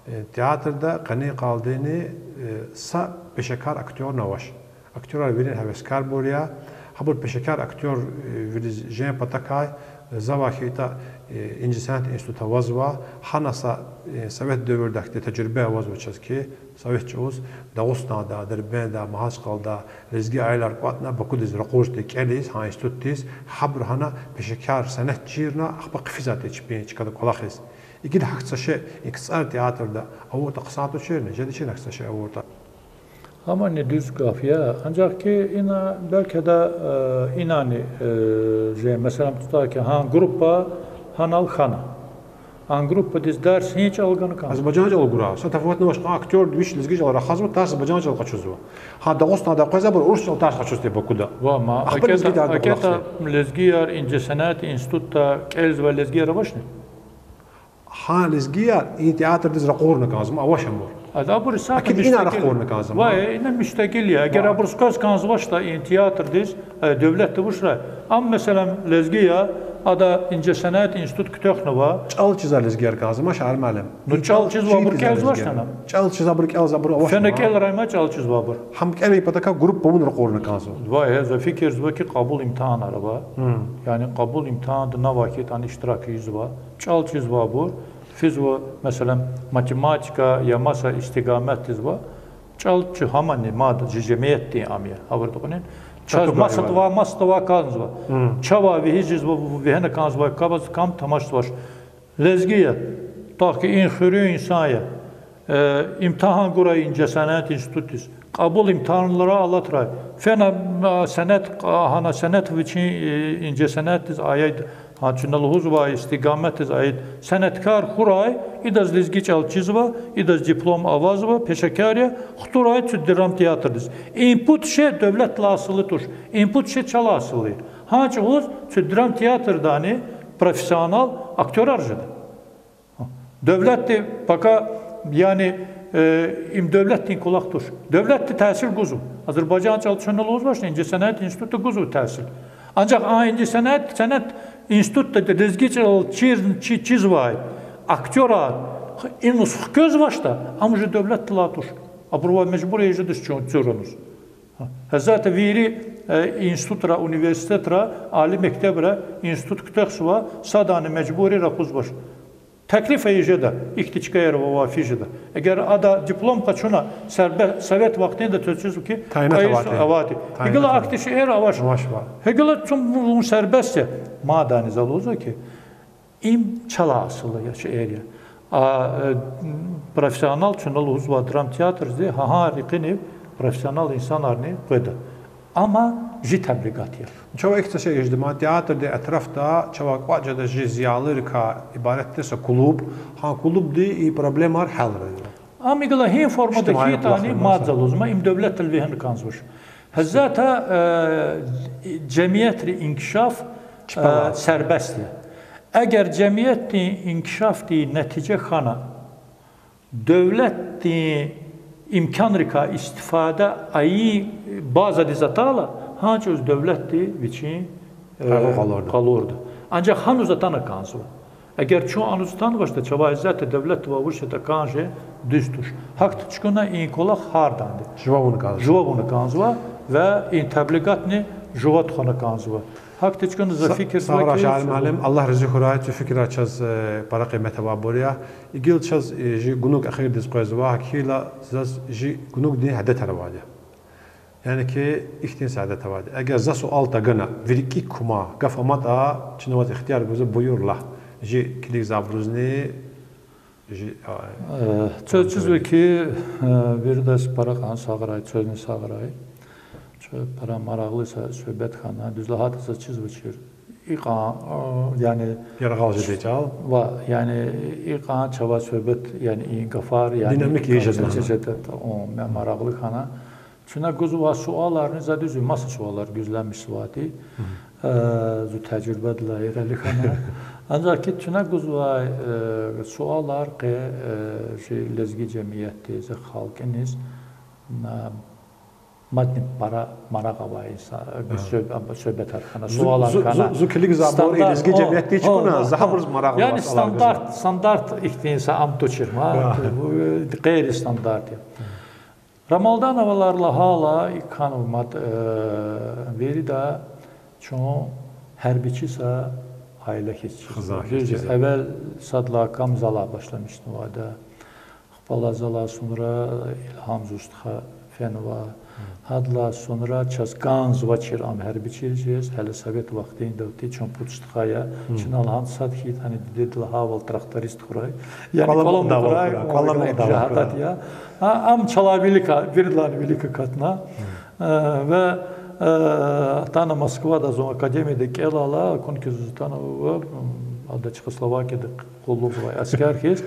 э, театрда къенин къалдини, э, са пешекар актёрни авач. Актёрар вирин гьевескарбур я. Гьабур пешекар актёр, э, вириз жен патакай, э, завай хьайитӀа, э, Инжи санат институт авазва, гьана са, э, совет девирдахьтин тежриба авазва чаз ки, совет чӀавуз Дагъустанда, Дербентда, Магьачкъалада лезги аялар кӀватӀна Бакудиз ракъурди кӀелиз, гьа институтдиз, гьабуру гьана пешекар санатчийрини ахпа хъфизвайди чпин чкада кӀвалахиз. ИкӀ гьахьтин са шей и КцӀар театрда авуртӀа хъсан туширни, жеди чна гьахьтин са шей авуртӀа. Амни дуьз гаф я, анжах ки ина белки да, э, инани, э, жен, месела, тутаки гьа группа гьанал хьана. А группадиз тарс гьи чӀал гана кӀан? Азербайжан чӀал гурай. Са тафаватни авач, къан актёр вич лезги чӀал рахазва, тарс азербайжан чӀал къачузва. Гьа Дагъустанда къвезвайбур урус чӀал тарс къачузди Бакуда. Ва ма, ахпа лезги акӀ ятӀа, театр акӀ ятӀа кӀвалахиз. Лезгияр Инжи санат институтда кӀелзавай лезгияр авачни? Гьа лезгияр и театрдиз ракъурна кӀанзава, авач абур. Ада абур са... Акид ина мустакил ракъурна кӀанзава. Ва ина мустакил я. Эгер абур къвез кӀанзавачтӀа и театрдиз, э, девлетди вучрай? Ам, месела, лезгия, ада Инжи санат институт куьтягьнава. ЧӀал чизвай лезгияр кӀанзава, Шаир муаллим. Ну, чӀал чизвайбур кӀелзавачтӀани? ЧӀал чизвайбур кӀелзавайбур авач. Фена кӀелрай ма чӀал чизвайбур. Гьам кӀелай патакай группа авун ракъурна кӀанзава. Ва, э, за фикирзава ки, кьабул имтигьанар ава. Яни кьабул имтигьанда нава хьайитӀани иштирак ийизва. ЧӀал чизвайбур физва, месела, математика я маса истикаматдизва. ЧӀал чи гьамани мад жи жемиятдин ам я, гъавурда кьунин. Чаз масадавай, масадавай кӀанзава. Чавай вегьиз жезва, вегьена кӀанзавай кабаз кам тамашзавач. Лезги я, тахьки и хуьруьн инсан я. Э, имтигьан гурай Инжи санат институтдиз. Кьабул имтигьанар алатрай. Фена, а, санат, а, гьана санат вичин, э, Инжи санатдиз аид, гьа чна лугьузвай истикаматдиз аид санаткар хьурай, идаз лезги чӀал чизва, идаз диплом авазва, пешекар я, хтурай цуь драмтеатрдиз. Им пуд шей девлетдилай асул туш, им пуд шей чалай асул я. Гьа чӀавуз цуь драмтеатрдани профессионал актёрар жеда. Девлетди пака, яни, э, им девлетдин кӀвалах туш. Девлетди таъсир гузва. Азербайжан чӀал чуьнал лугьузвачни, инжи сенет институтда гузва таъсир. Анжах а инжи сенет, сенет институтда лезги чӀал чир-, чи-, чизвай актёрар инлуз хквезвачтӀа, ам уже девлетдилай туш. Абурувай мажбур я жедач чун цуьр авуниз. Гьа, гьаззата вири, э, институтра, университетра, али мектебра, институт куьтягьзава, садани мажбур я ракъузвач. Теклиф ая жеда, ихьтин чкаяр ава, физ жеда. Эгер ада диплом къачуна, сербе-, совет вахтунда течизва хьи, тайинат кьейи авайди. Авайди. Тайинат гьикӀ лагьайтӀа авайди. Ихьтин шейэр авач. Авач ва. ГьикӀ лагьайтӀа чун вун сербест я. Мадни за лугьузва хьи, им чалай асул я, шейэр я. А, э, профессионал чуьнал лугьузвай драмтеатрди гьа-, гьа рекьинив профессионал инсанарни къведа. Амма жи таблигат я. Чавай ихьтин са шей жеда, ма театрдин этрафда чавай кӀватӀ жеда жи зиялуйрикай ибарат тир са клуб, гьа клубди и проблемаяр гьялрай. Ам гила гьи формада хьайитӀани, мад за лугьузва, им девлетдал вегьена кӀанзавач. Гьаззата, э, жемиятрин инкишаф, э, сербест я. Эгер жемиятдин инкишафдин нетижа хьана, девлетдин имканрикай истифада ая базадиз атайла, гьа чӀавуз девлетди вичин, э, къалурда. Анжах гьаниз атана кӀанзава. Эгер чун аниз атанвачтӀа, чавай иззатда девлетдивай вуч ятӀа кӀан жеда, дуьз туш. Гьахьтин чкӀана и кӀвалах гьарданди жуван авуна кӀанзава. Жуван авуна кӀанзава ва и таблигатни жува тухвана кӀанзава. Гьахьтин чкӀана за фикирзава хьи, Шагьрай муаллим, Аллагь рази хьурай, куь фикирар чаз, э, пара къимет авайбур я. Гила чаз, э, жи гунуг эхирдиз къвезва, гьакӀ хьайила заз жи гунугдин адетар авайди я. Яни хьи, ихьтин са адет авайди я. Эгер за суал тагана, ви рикӀик кума гаф аматӀа, чна ваз ихтияр гузва, буюр лагь. Жи килигзавайбурузни, жи, а, э, квез чизва хьи, э, виридаз пара кьван сагърай, квезни сагърай. Чун пара марагълу са суьгьбет хьана, дуьз лагьайтӀа, заз чизвачир. Икьван, э, яни, яргъал жедай чӀал. Ва, яни, икьван чавай суьгьбет, яни, и гафар, яни, динамик икьван жеда, жеда, о, ма-, марагълу хьана. Чна гузвай суаларни, за дуьз, маса суалар гуьзлемишзавайди. Э, зун тежрибадилай ирали хьана. Анжах хьи чна гузвай, э, суалар къе, э, жи лезги жемиятдиз, халкьдиз, на, мадни пара марагъ авай инсан, суьгь-, суьгьбетар хьана, суалар хьана. Зун килигзавайбур и лезги жемиятдиз чукӀуна, за гьабуруз марагълу авай суалар гузва. Яни стандарт, стандарт ихьтин са ам тушир ма, гъейри стандарт я. Рамалдановалар лагьайла, и кана мад, э, вирида чун гьербичи са аила хьиз чизвай. Дуьз, эвел садлагьай кам залай башламишнавайди я. Ахпа залай сонра Илгьам зун стха фенва. Гьадалай сонра чаз кӀанзавачир ам гьербичи жез, гьеле совет вахтундалди чун пуд стха я. Чна лагьана сад хьайитӀани дидеди лагьайвал тракторист хьурай. Яни кӀвале амукьдай, кӀвале амукьдай жагьдат я. А, ам чалай вилик, виридалайни вилик акатна. Э, ва, э, атана Москвада зун академияда кӀелайла, акуна хьи заз атанва ва, м, ада Чехословакияда къуллугъзавай аскер хьиз.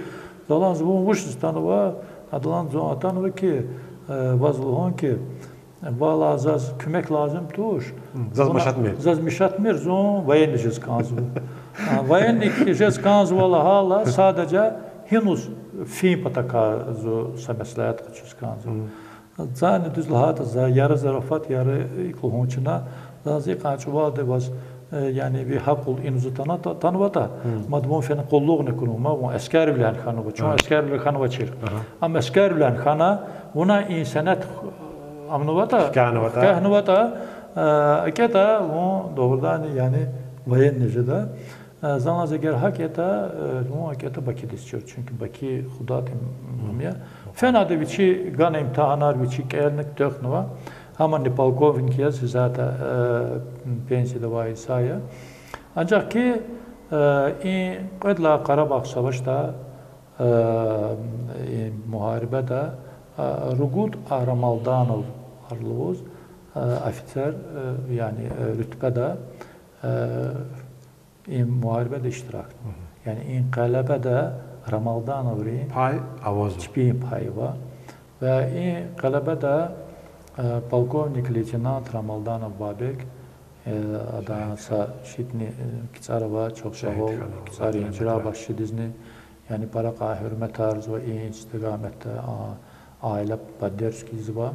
Залан зун вучиз атанва, адалан зун атанва хьи, э, ваз лугьун хьи, валай заз куьмек лазим туш. Заз машатмир. Заз машатмир, зун военный жез кӀанзава. А, военный жез кӀанзава лагьайла, садача гьиниз фин патахъай зун са меслят къачуз кӀанзава. Зани дуьз лагьайтӀа, за яра зарафат, яра икӀ лугьун чна, заз икьван чӀавалди ваз, э, яни ви гьакъул иниз атана, та-, атанватӀа, мад вун фена къуллугъни акунва, ма вун аскервилин хьанва, чун аскервилин хьанвачир. Ам аскервилин хьана, вуна и сенет амнаватӀа, хкягънаватӀа, э, акӀетӀа вун дугъриданни, яни военный жеда. Э, залан зегер гьакӀ ятӀа, э, вун акӀетӀа Бакидиз чир, чунки Баки худатӀим ам я. Фена ада вичи гана имтигьанар, вичи кӀелна, куьтягьнава. Гьамни полковник яз, затӀа, э, пенсияда авай инсан я. Анжах хьи, э, и кьвед лагьай Къарабагъ савачда, э, и мугьарибада, э, ругуд Рамалдановар лугьуз, э, офицер, э, яни, э, рутбада, э, и мугьарибада иштирак. Яни и гъалабада Рамалдановрин чпин пай ава. Ва и гъалабада, э, полковник-лейтенант Рамалданов Бабек, Э, адан са шитни, э, кицӀар ава, чухсагъул, кицӀарин чира башчидизни, яни пара кьван гьуьрметарзава и истикаматда, а, аила поддержка ийизва,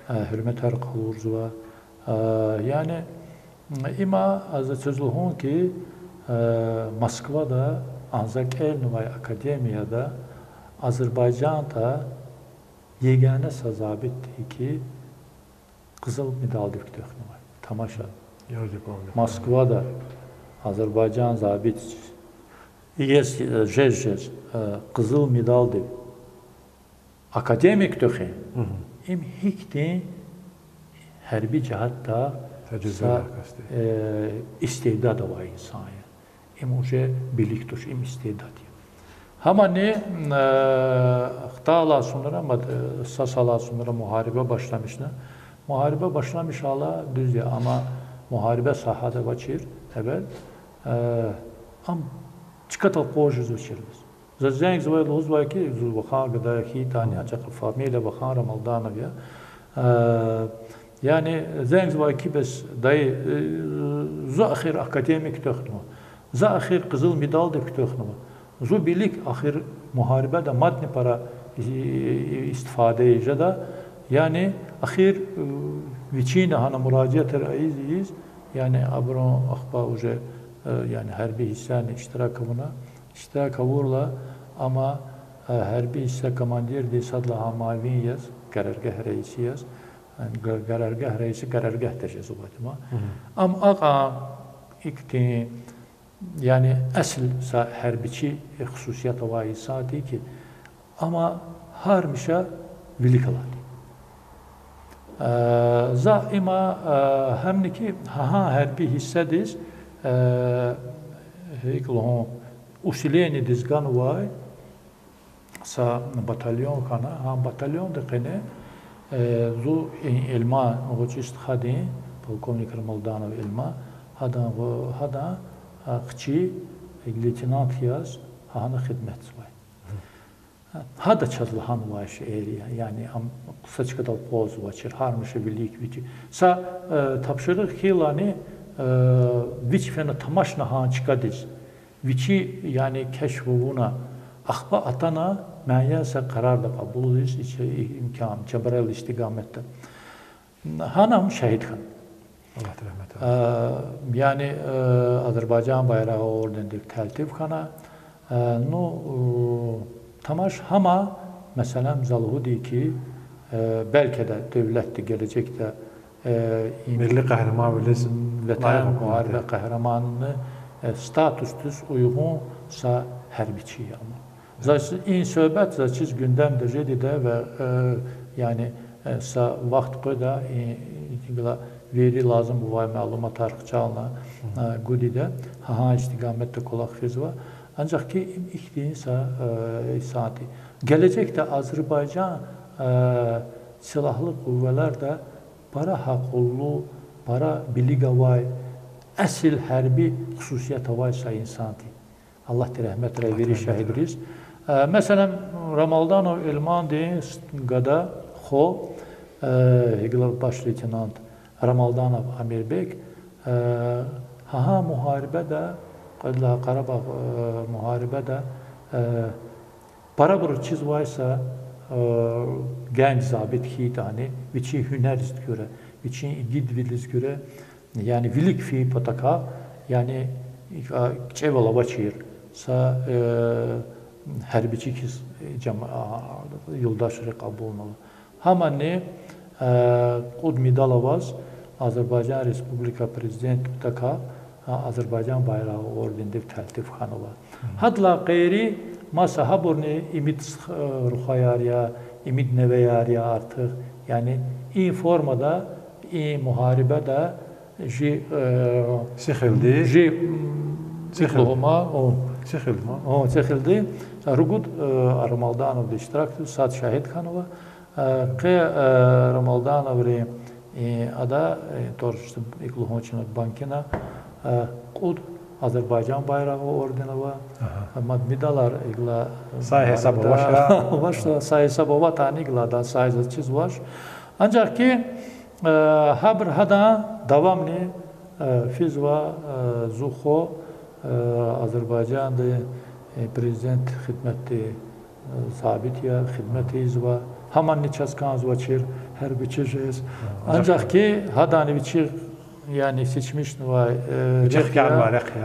э, гьуьрметар къалурзава. Э, яни, м, има за квез лугьун ки, э, Москвада анжах кӀелнавай академияда АзербайжантӀа егана са забит тир ки, къизил медалдив куьтягьнавай. Тамаша. Москвада Азербайжан забит, иес, э, жез-жез, э, къизил медалдив академия куьтягьин. Им гьихьтин гьарби жигьетда са, э, истедад авай инсан я. Им уже билик туш, им истедад я. Гьамани, э, хтайла сунра, мад, э, са сала сунра мугьариба башламишна. Мугьариба башламишайла дуьз я, амма мугьариба сагьада авачир эвел, э, ам чкадал къуз жезвачир. Заз зенгзавай лугьузвай ки, зун вахан гада хьайитӀани, анжах фамилия вахан Рамалданов я. Э, яни зенгзавай ки, бес, дайи, э, зун эхир академия куьтягьнава, зун эхир къизил медалдив куьтягьнава. Зун вилик эхир мугьарибада мадни пара и-, и-, истифада жеда. Яни эхир, э, вичини гьана муражиатар ийиз, ийиз, яни абурун ахпа уже, э, яни гьарби гьиссани иштирак авуна. Иштирак авурла, амма, э, гьарби гьисса командирдин сад лагьай муавин яз, караргагь раиси яз, э, ка-, караргагь раиси караргагьда жезвайди я. Ам акьван ихьтин, яни эсил са гьарбичи хсусият авай инсан тир ки, амма гьамиша вилик алатир. Э, за има, э, гьамни ки, гьа-, гьа гьарби гьиссадиз, э, икӀ лугьун, усилениедиз ганвай са батальон хьана, гьа батальондин къене, э, зун и Эльман, гъвечӀи стхадин, полковник Рамалданов Эльман, гьадан гъ-, гьадан, э, хци лейтенант яз гьана хидметзавай. Гьада чаз лагьанвай шейэр я, яни ам са чкадал къвазавачир, гьамиша вилик, вичи. Са, э, тапшурухъ хьайилани, э, вич фена тамашна гьа чкадиз. Вичи, яни, кешф авуна, ахпа атана муайян са къарарда кьабулиз, и, и, имкан, Жебраил истикаматда. Гьана ам шагьид хьана. Аллагьди рагьмет ая. Э, яни, э, Азербайжан байрагъи ордендив талтиф хьана. Э, ну, э, тамаш гьама, меселан, за лугьудай ки, э, белки де девлетди гележегда, э, и Милли къагьриман вилиз, Ватан лайих мугьариб къагьриманни, э, статусдиз уйгъун са гьарбичи я ам. За и суьгьбет заз чиз гуьндемда жеди ва, э, яни, э, са вахт къведа, и, и, гила вири лазим бувай малуматар хчална, э, гуди да, гьа, гьа истикаматда кӀвалах физва. Анжах ки им ихьтин са, э, инсан тир. Гележегда Азербайжан, э, силагьлу къуваларда пара гьакъуллу, пара билик авай, эсил гьарби хсусият авай са инсан тир. Аллагьди рагьметрай вири шагьидриз. Э, меселан, Рамалданов Эльмандин с-, гада, хва, э, гила баш лейтенант Рамалданов Амирбек, э, гьа, гьа мугьарибада, кьвед лагьай Къарабагъ, э, мугьарибада, э, парабуруз чизвай са, э, генж забит хьайитӀани, вичин гьуьнердиз гуьре, вичин игидвилиз гуьре, яни вилик фин патахъай, яни, а, кичӀевал авачир, са, э, гьарбичи хьиз жам-, а, юлдашри кьабулнава. Гьамани, э, кьуд медал аваз Азербайжан Республика Президент патахъай, а, Азербайжан байрагъи ордендив талтиф хьанва. Гьадалай къейри маса гьабурни имид с-, э, рухваяр я, имид невеяр я артух. Яни и формада, и мугьарибада жи, э, сихилди, жи, м, сихилди, сихилди, о, сихилди, о, сихилди, ругуд, э, Рамалдановди иштиракзава, сад шагьид хьанва, э, къе, э, Рамалдановри, э, ада, э, тӀвар икӀ лугьун чна банкина, э, кьуд Азербайжан байрагъи орден ава, э, мад медалар игла сай гьисаб авач, авач, сай гьисаб аватӀани игла, да, сай заз чизвач. Анжах ки, э, гьабур гьадан давамни, Физва, зу хва, Азербайжанда президент хидметди, забит я, хидмет ийизва. Гьаманни чаз кӀанзавачир гьербичи жез. Анжах хьи, гьадани вичи, яни сечмишнавай рехъ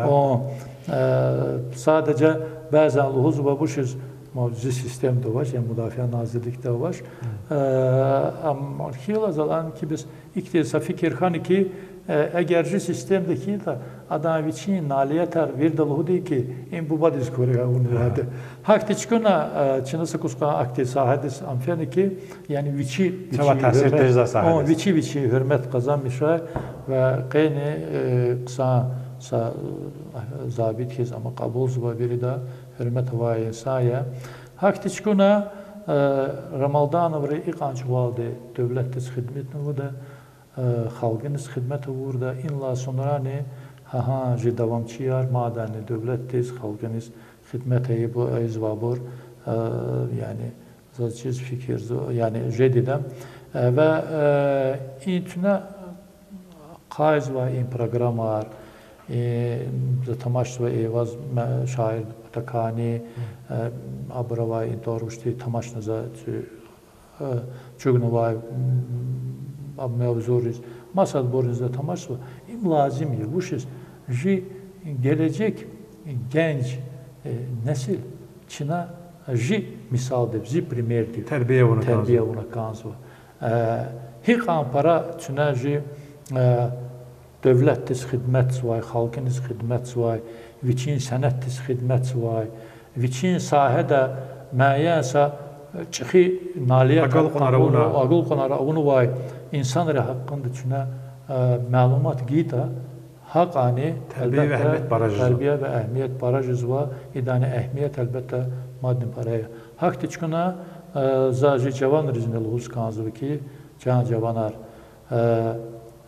я. Садаца бязан лугьузва вучиз, ма, зи системада авач, яни мудафиа назирликда авач. Ам хьайила залан ки бес ихьтин са фикир хьана ки, эгер жи системада хьайитӀа, адан вичин налиятар вирида лугьудай ки, им бубадиз куьре авунвайди. Гьахьтин чукуна, чна са кӀус кьван ахьтин сагьадиз ам фена ки, яни вичи, вичи вичи гьуьрмет къазанмишай ва къени хъсан са забит хьиз ам кьабулзава вирида, гьуьрмет авай инсан я. Гьахьтин чукуна Рамалдановри икьван чӀавалди девлетдиз хидметнавурда, халкьдиз хидмет авурда, инлай сунрани гьа-гьа жи давамчияр мадни девлетдиз, халкьдиз хидмет ийизвайбур, яни заз чиз фикирзава, яни жедида. Ва и туна къайзвай и программаяр, за тамашзава Эйваз шаирдин патакайни, абур авай и тӀвар вучтин тамашна за чугунвай, а мевзуриз, масадбурни за тамашзава. Им лазим я, вучиз жи гележег генж несил чна жи мисалдив, жи примердив тербия авуна кӀанзава. Гьикьван пара чна жи девлетдиз хидметзавай, халкьдиз хидметзавай, вичин сенятдиз хидметзавай, вичин сагьеда муайян са чӀехи налиятар, агал кьунар авунвай инсанрин гьакъинда чна малумат гайитӀа, гьакьванни, гьелбетда, тербия ва агьамият пара жезва, идани агьамият, гьелбетда, мадни пара я. Гьахьтин чукуна за жи жаванризни лугьуз кӀанзава ки, чан жаванар,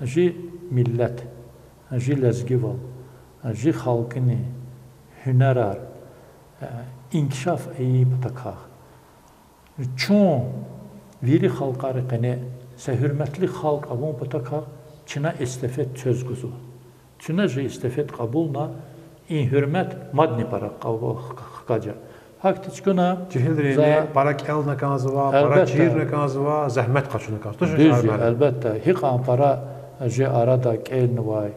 жи миллет, жи лезгивал, жи халкьдин гьуьнерар инкишаф ийин патахъай, чун вири халкьарин къене са гьуьрметлу халкь авун патахъай чна эстафет цвез гузва. Чна жи эстафет кьабулна, и гьуьрмет мадни пара хкажа. Гьахьтин чукуна жегьилрини пара кӀелна кӀанзава, пара чирна кӀанзава, зегьмет къачуна кӀанзава. Дуьз я, гьелбетда, гьикьван пара жи арада кӀелнавай,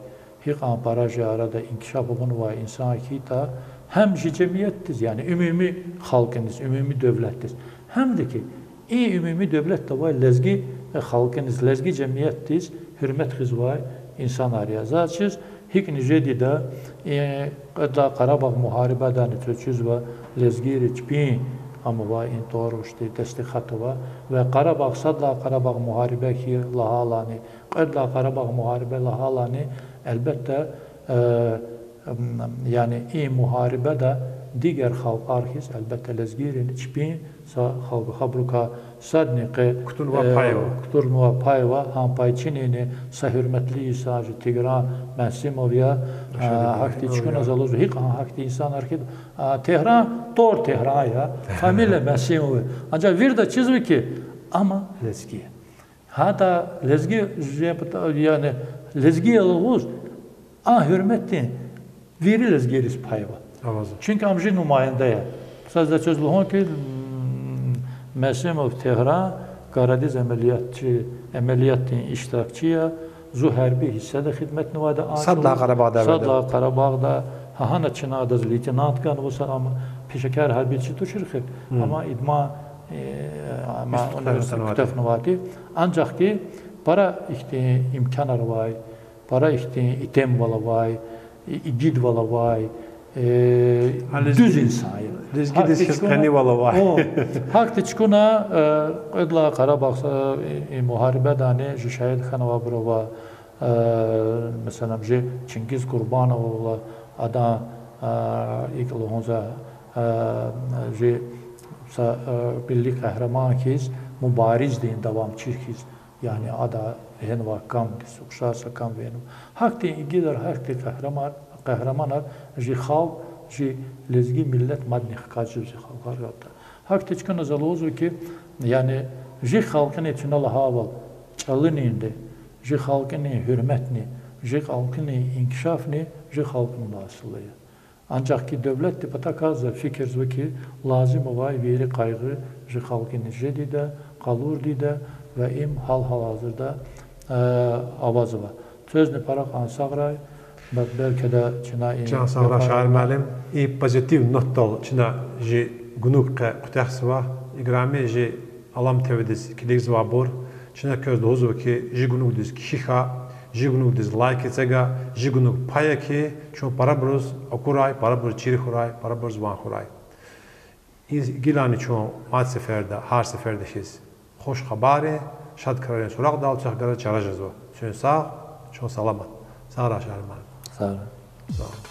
гьикьван пара жи арада инкишаф авунвай инсан хьайитӀа, гьам жи жемиятдиз, яни умуми халкьдиз, умуми девлетдиз, гьамди ки и умуми девлетда авай лезги халкьдиз, лезги жемиятдиз гьуьрмет хуьзвай инсанар я. Заз чиз гьикӀни жедайди я, Кьвед лагьай Къарабагъ мугьарибадани чуьзва, лезгийри чпин, ам авай и тӀвар вучтин дестхат ава, ва Къарабагъ, сад лагьай Къарабагъ мугьариба хьи лагьайлани, кьвед лагьай Къарабагъ мугьариба лагьайлани, гьелбетда, яни и мугьарибада дигар халкьар хьиз, гьелбетда, лезгийрини чпин са халкь, гьабурукай садни къе кутунвай пай ава, гьам пай чинини са гьуьрметлу инсан жи Тегьран Мясимов я. Гьахьтин чукуна за лугьузва, гьикьван гьахьтин инсанар хьи, Тегьран, тӀвар Тегьран я, фамилия Мясимов я. Анжах вирида чизва хьи, ама лезги я. Гьада лезги, яни лезги я лугьуз, а гьуьрметдин вири лезгийриз пай ава. Чуьнки ам жи нумаинда я. Сад за чиз лугьун хьи, Мясимов Тегьран гарадиз амелиятдин иштиракчи я, зу гьарби гьисседа хидметнавайди, сад лагьай Къарабагъда, гьа гьана чна адаз лейтенант ганва, са ам пешекар гьарбичи тушир хьи, амма идман кутахнавайди. Анжах хьи пара ихьтин имканар авай, пара ихьтин итимвал авай, игидвал авай, дуьз инсан я. Лезгидиз хьиз къенивал авай. Гьахьтин чукуна кьвед лагьай Къарабагъ мугьарибадани жи шегьид хьанвайбур ава, месела, жи Чингиз Къурбанов ава, адан, икӀ лугьун за, жи са милли къагьриман хьиз, мубариздин давамчи хьиз, яни ада вегьенвай камдиз ухшар са кам вегьенва. Гьахьтин игидар, гьахьтин къагьриманар жи халкь, жи лезги миллет мадни хкаж жезва, зи халкьар галда. Гьахьтин чукуна за лугьузва хьи, яни жи халкьдин чна лагьайвал чӀалунинди, жи халкьдин гьуьрметни, Жи халкьдин инкишафни жи халкьдин масъула я. Анжах ки девлетдин патахъай за фикирзава ки, лазим авай вири къайгъу жи халкьдиз жедайди я, къалурди я ва им гьал-гьалгьазирда авазва. Квезни пара кьван сагърай, ва белки чна и... Чан сагърай, Шаир муаллим, и позитив нотдал чна жи гунуг къе куьтягьзава. Играми жи Алам ТВ-диз килигзавайбур, чна квез лугьузва ки, жи гунугдиз кхьихь, жи гунугдиз лайк эциг, жи гунуг пая ки, чун парабуруз акурай, парабуруз чир хьурай, парабуруз ван хьурай. И гилани чун мад сеферда, гьар сеферда хьиз, хуш хабаррин, шад крарин суракьдал квехъ галаз чара жезва. Чун сагъ, чун саламат. Сагърай, Шаир муаллим. Сагърай. Сагърай.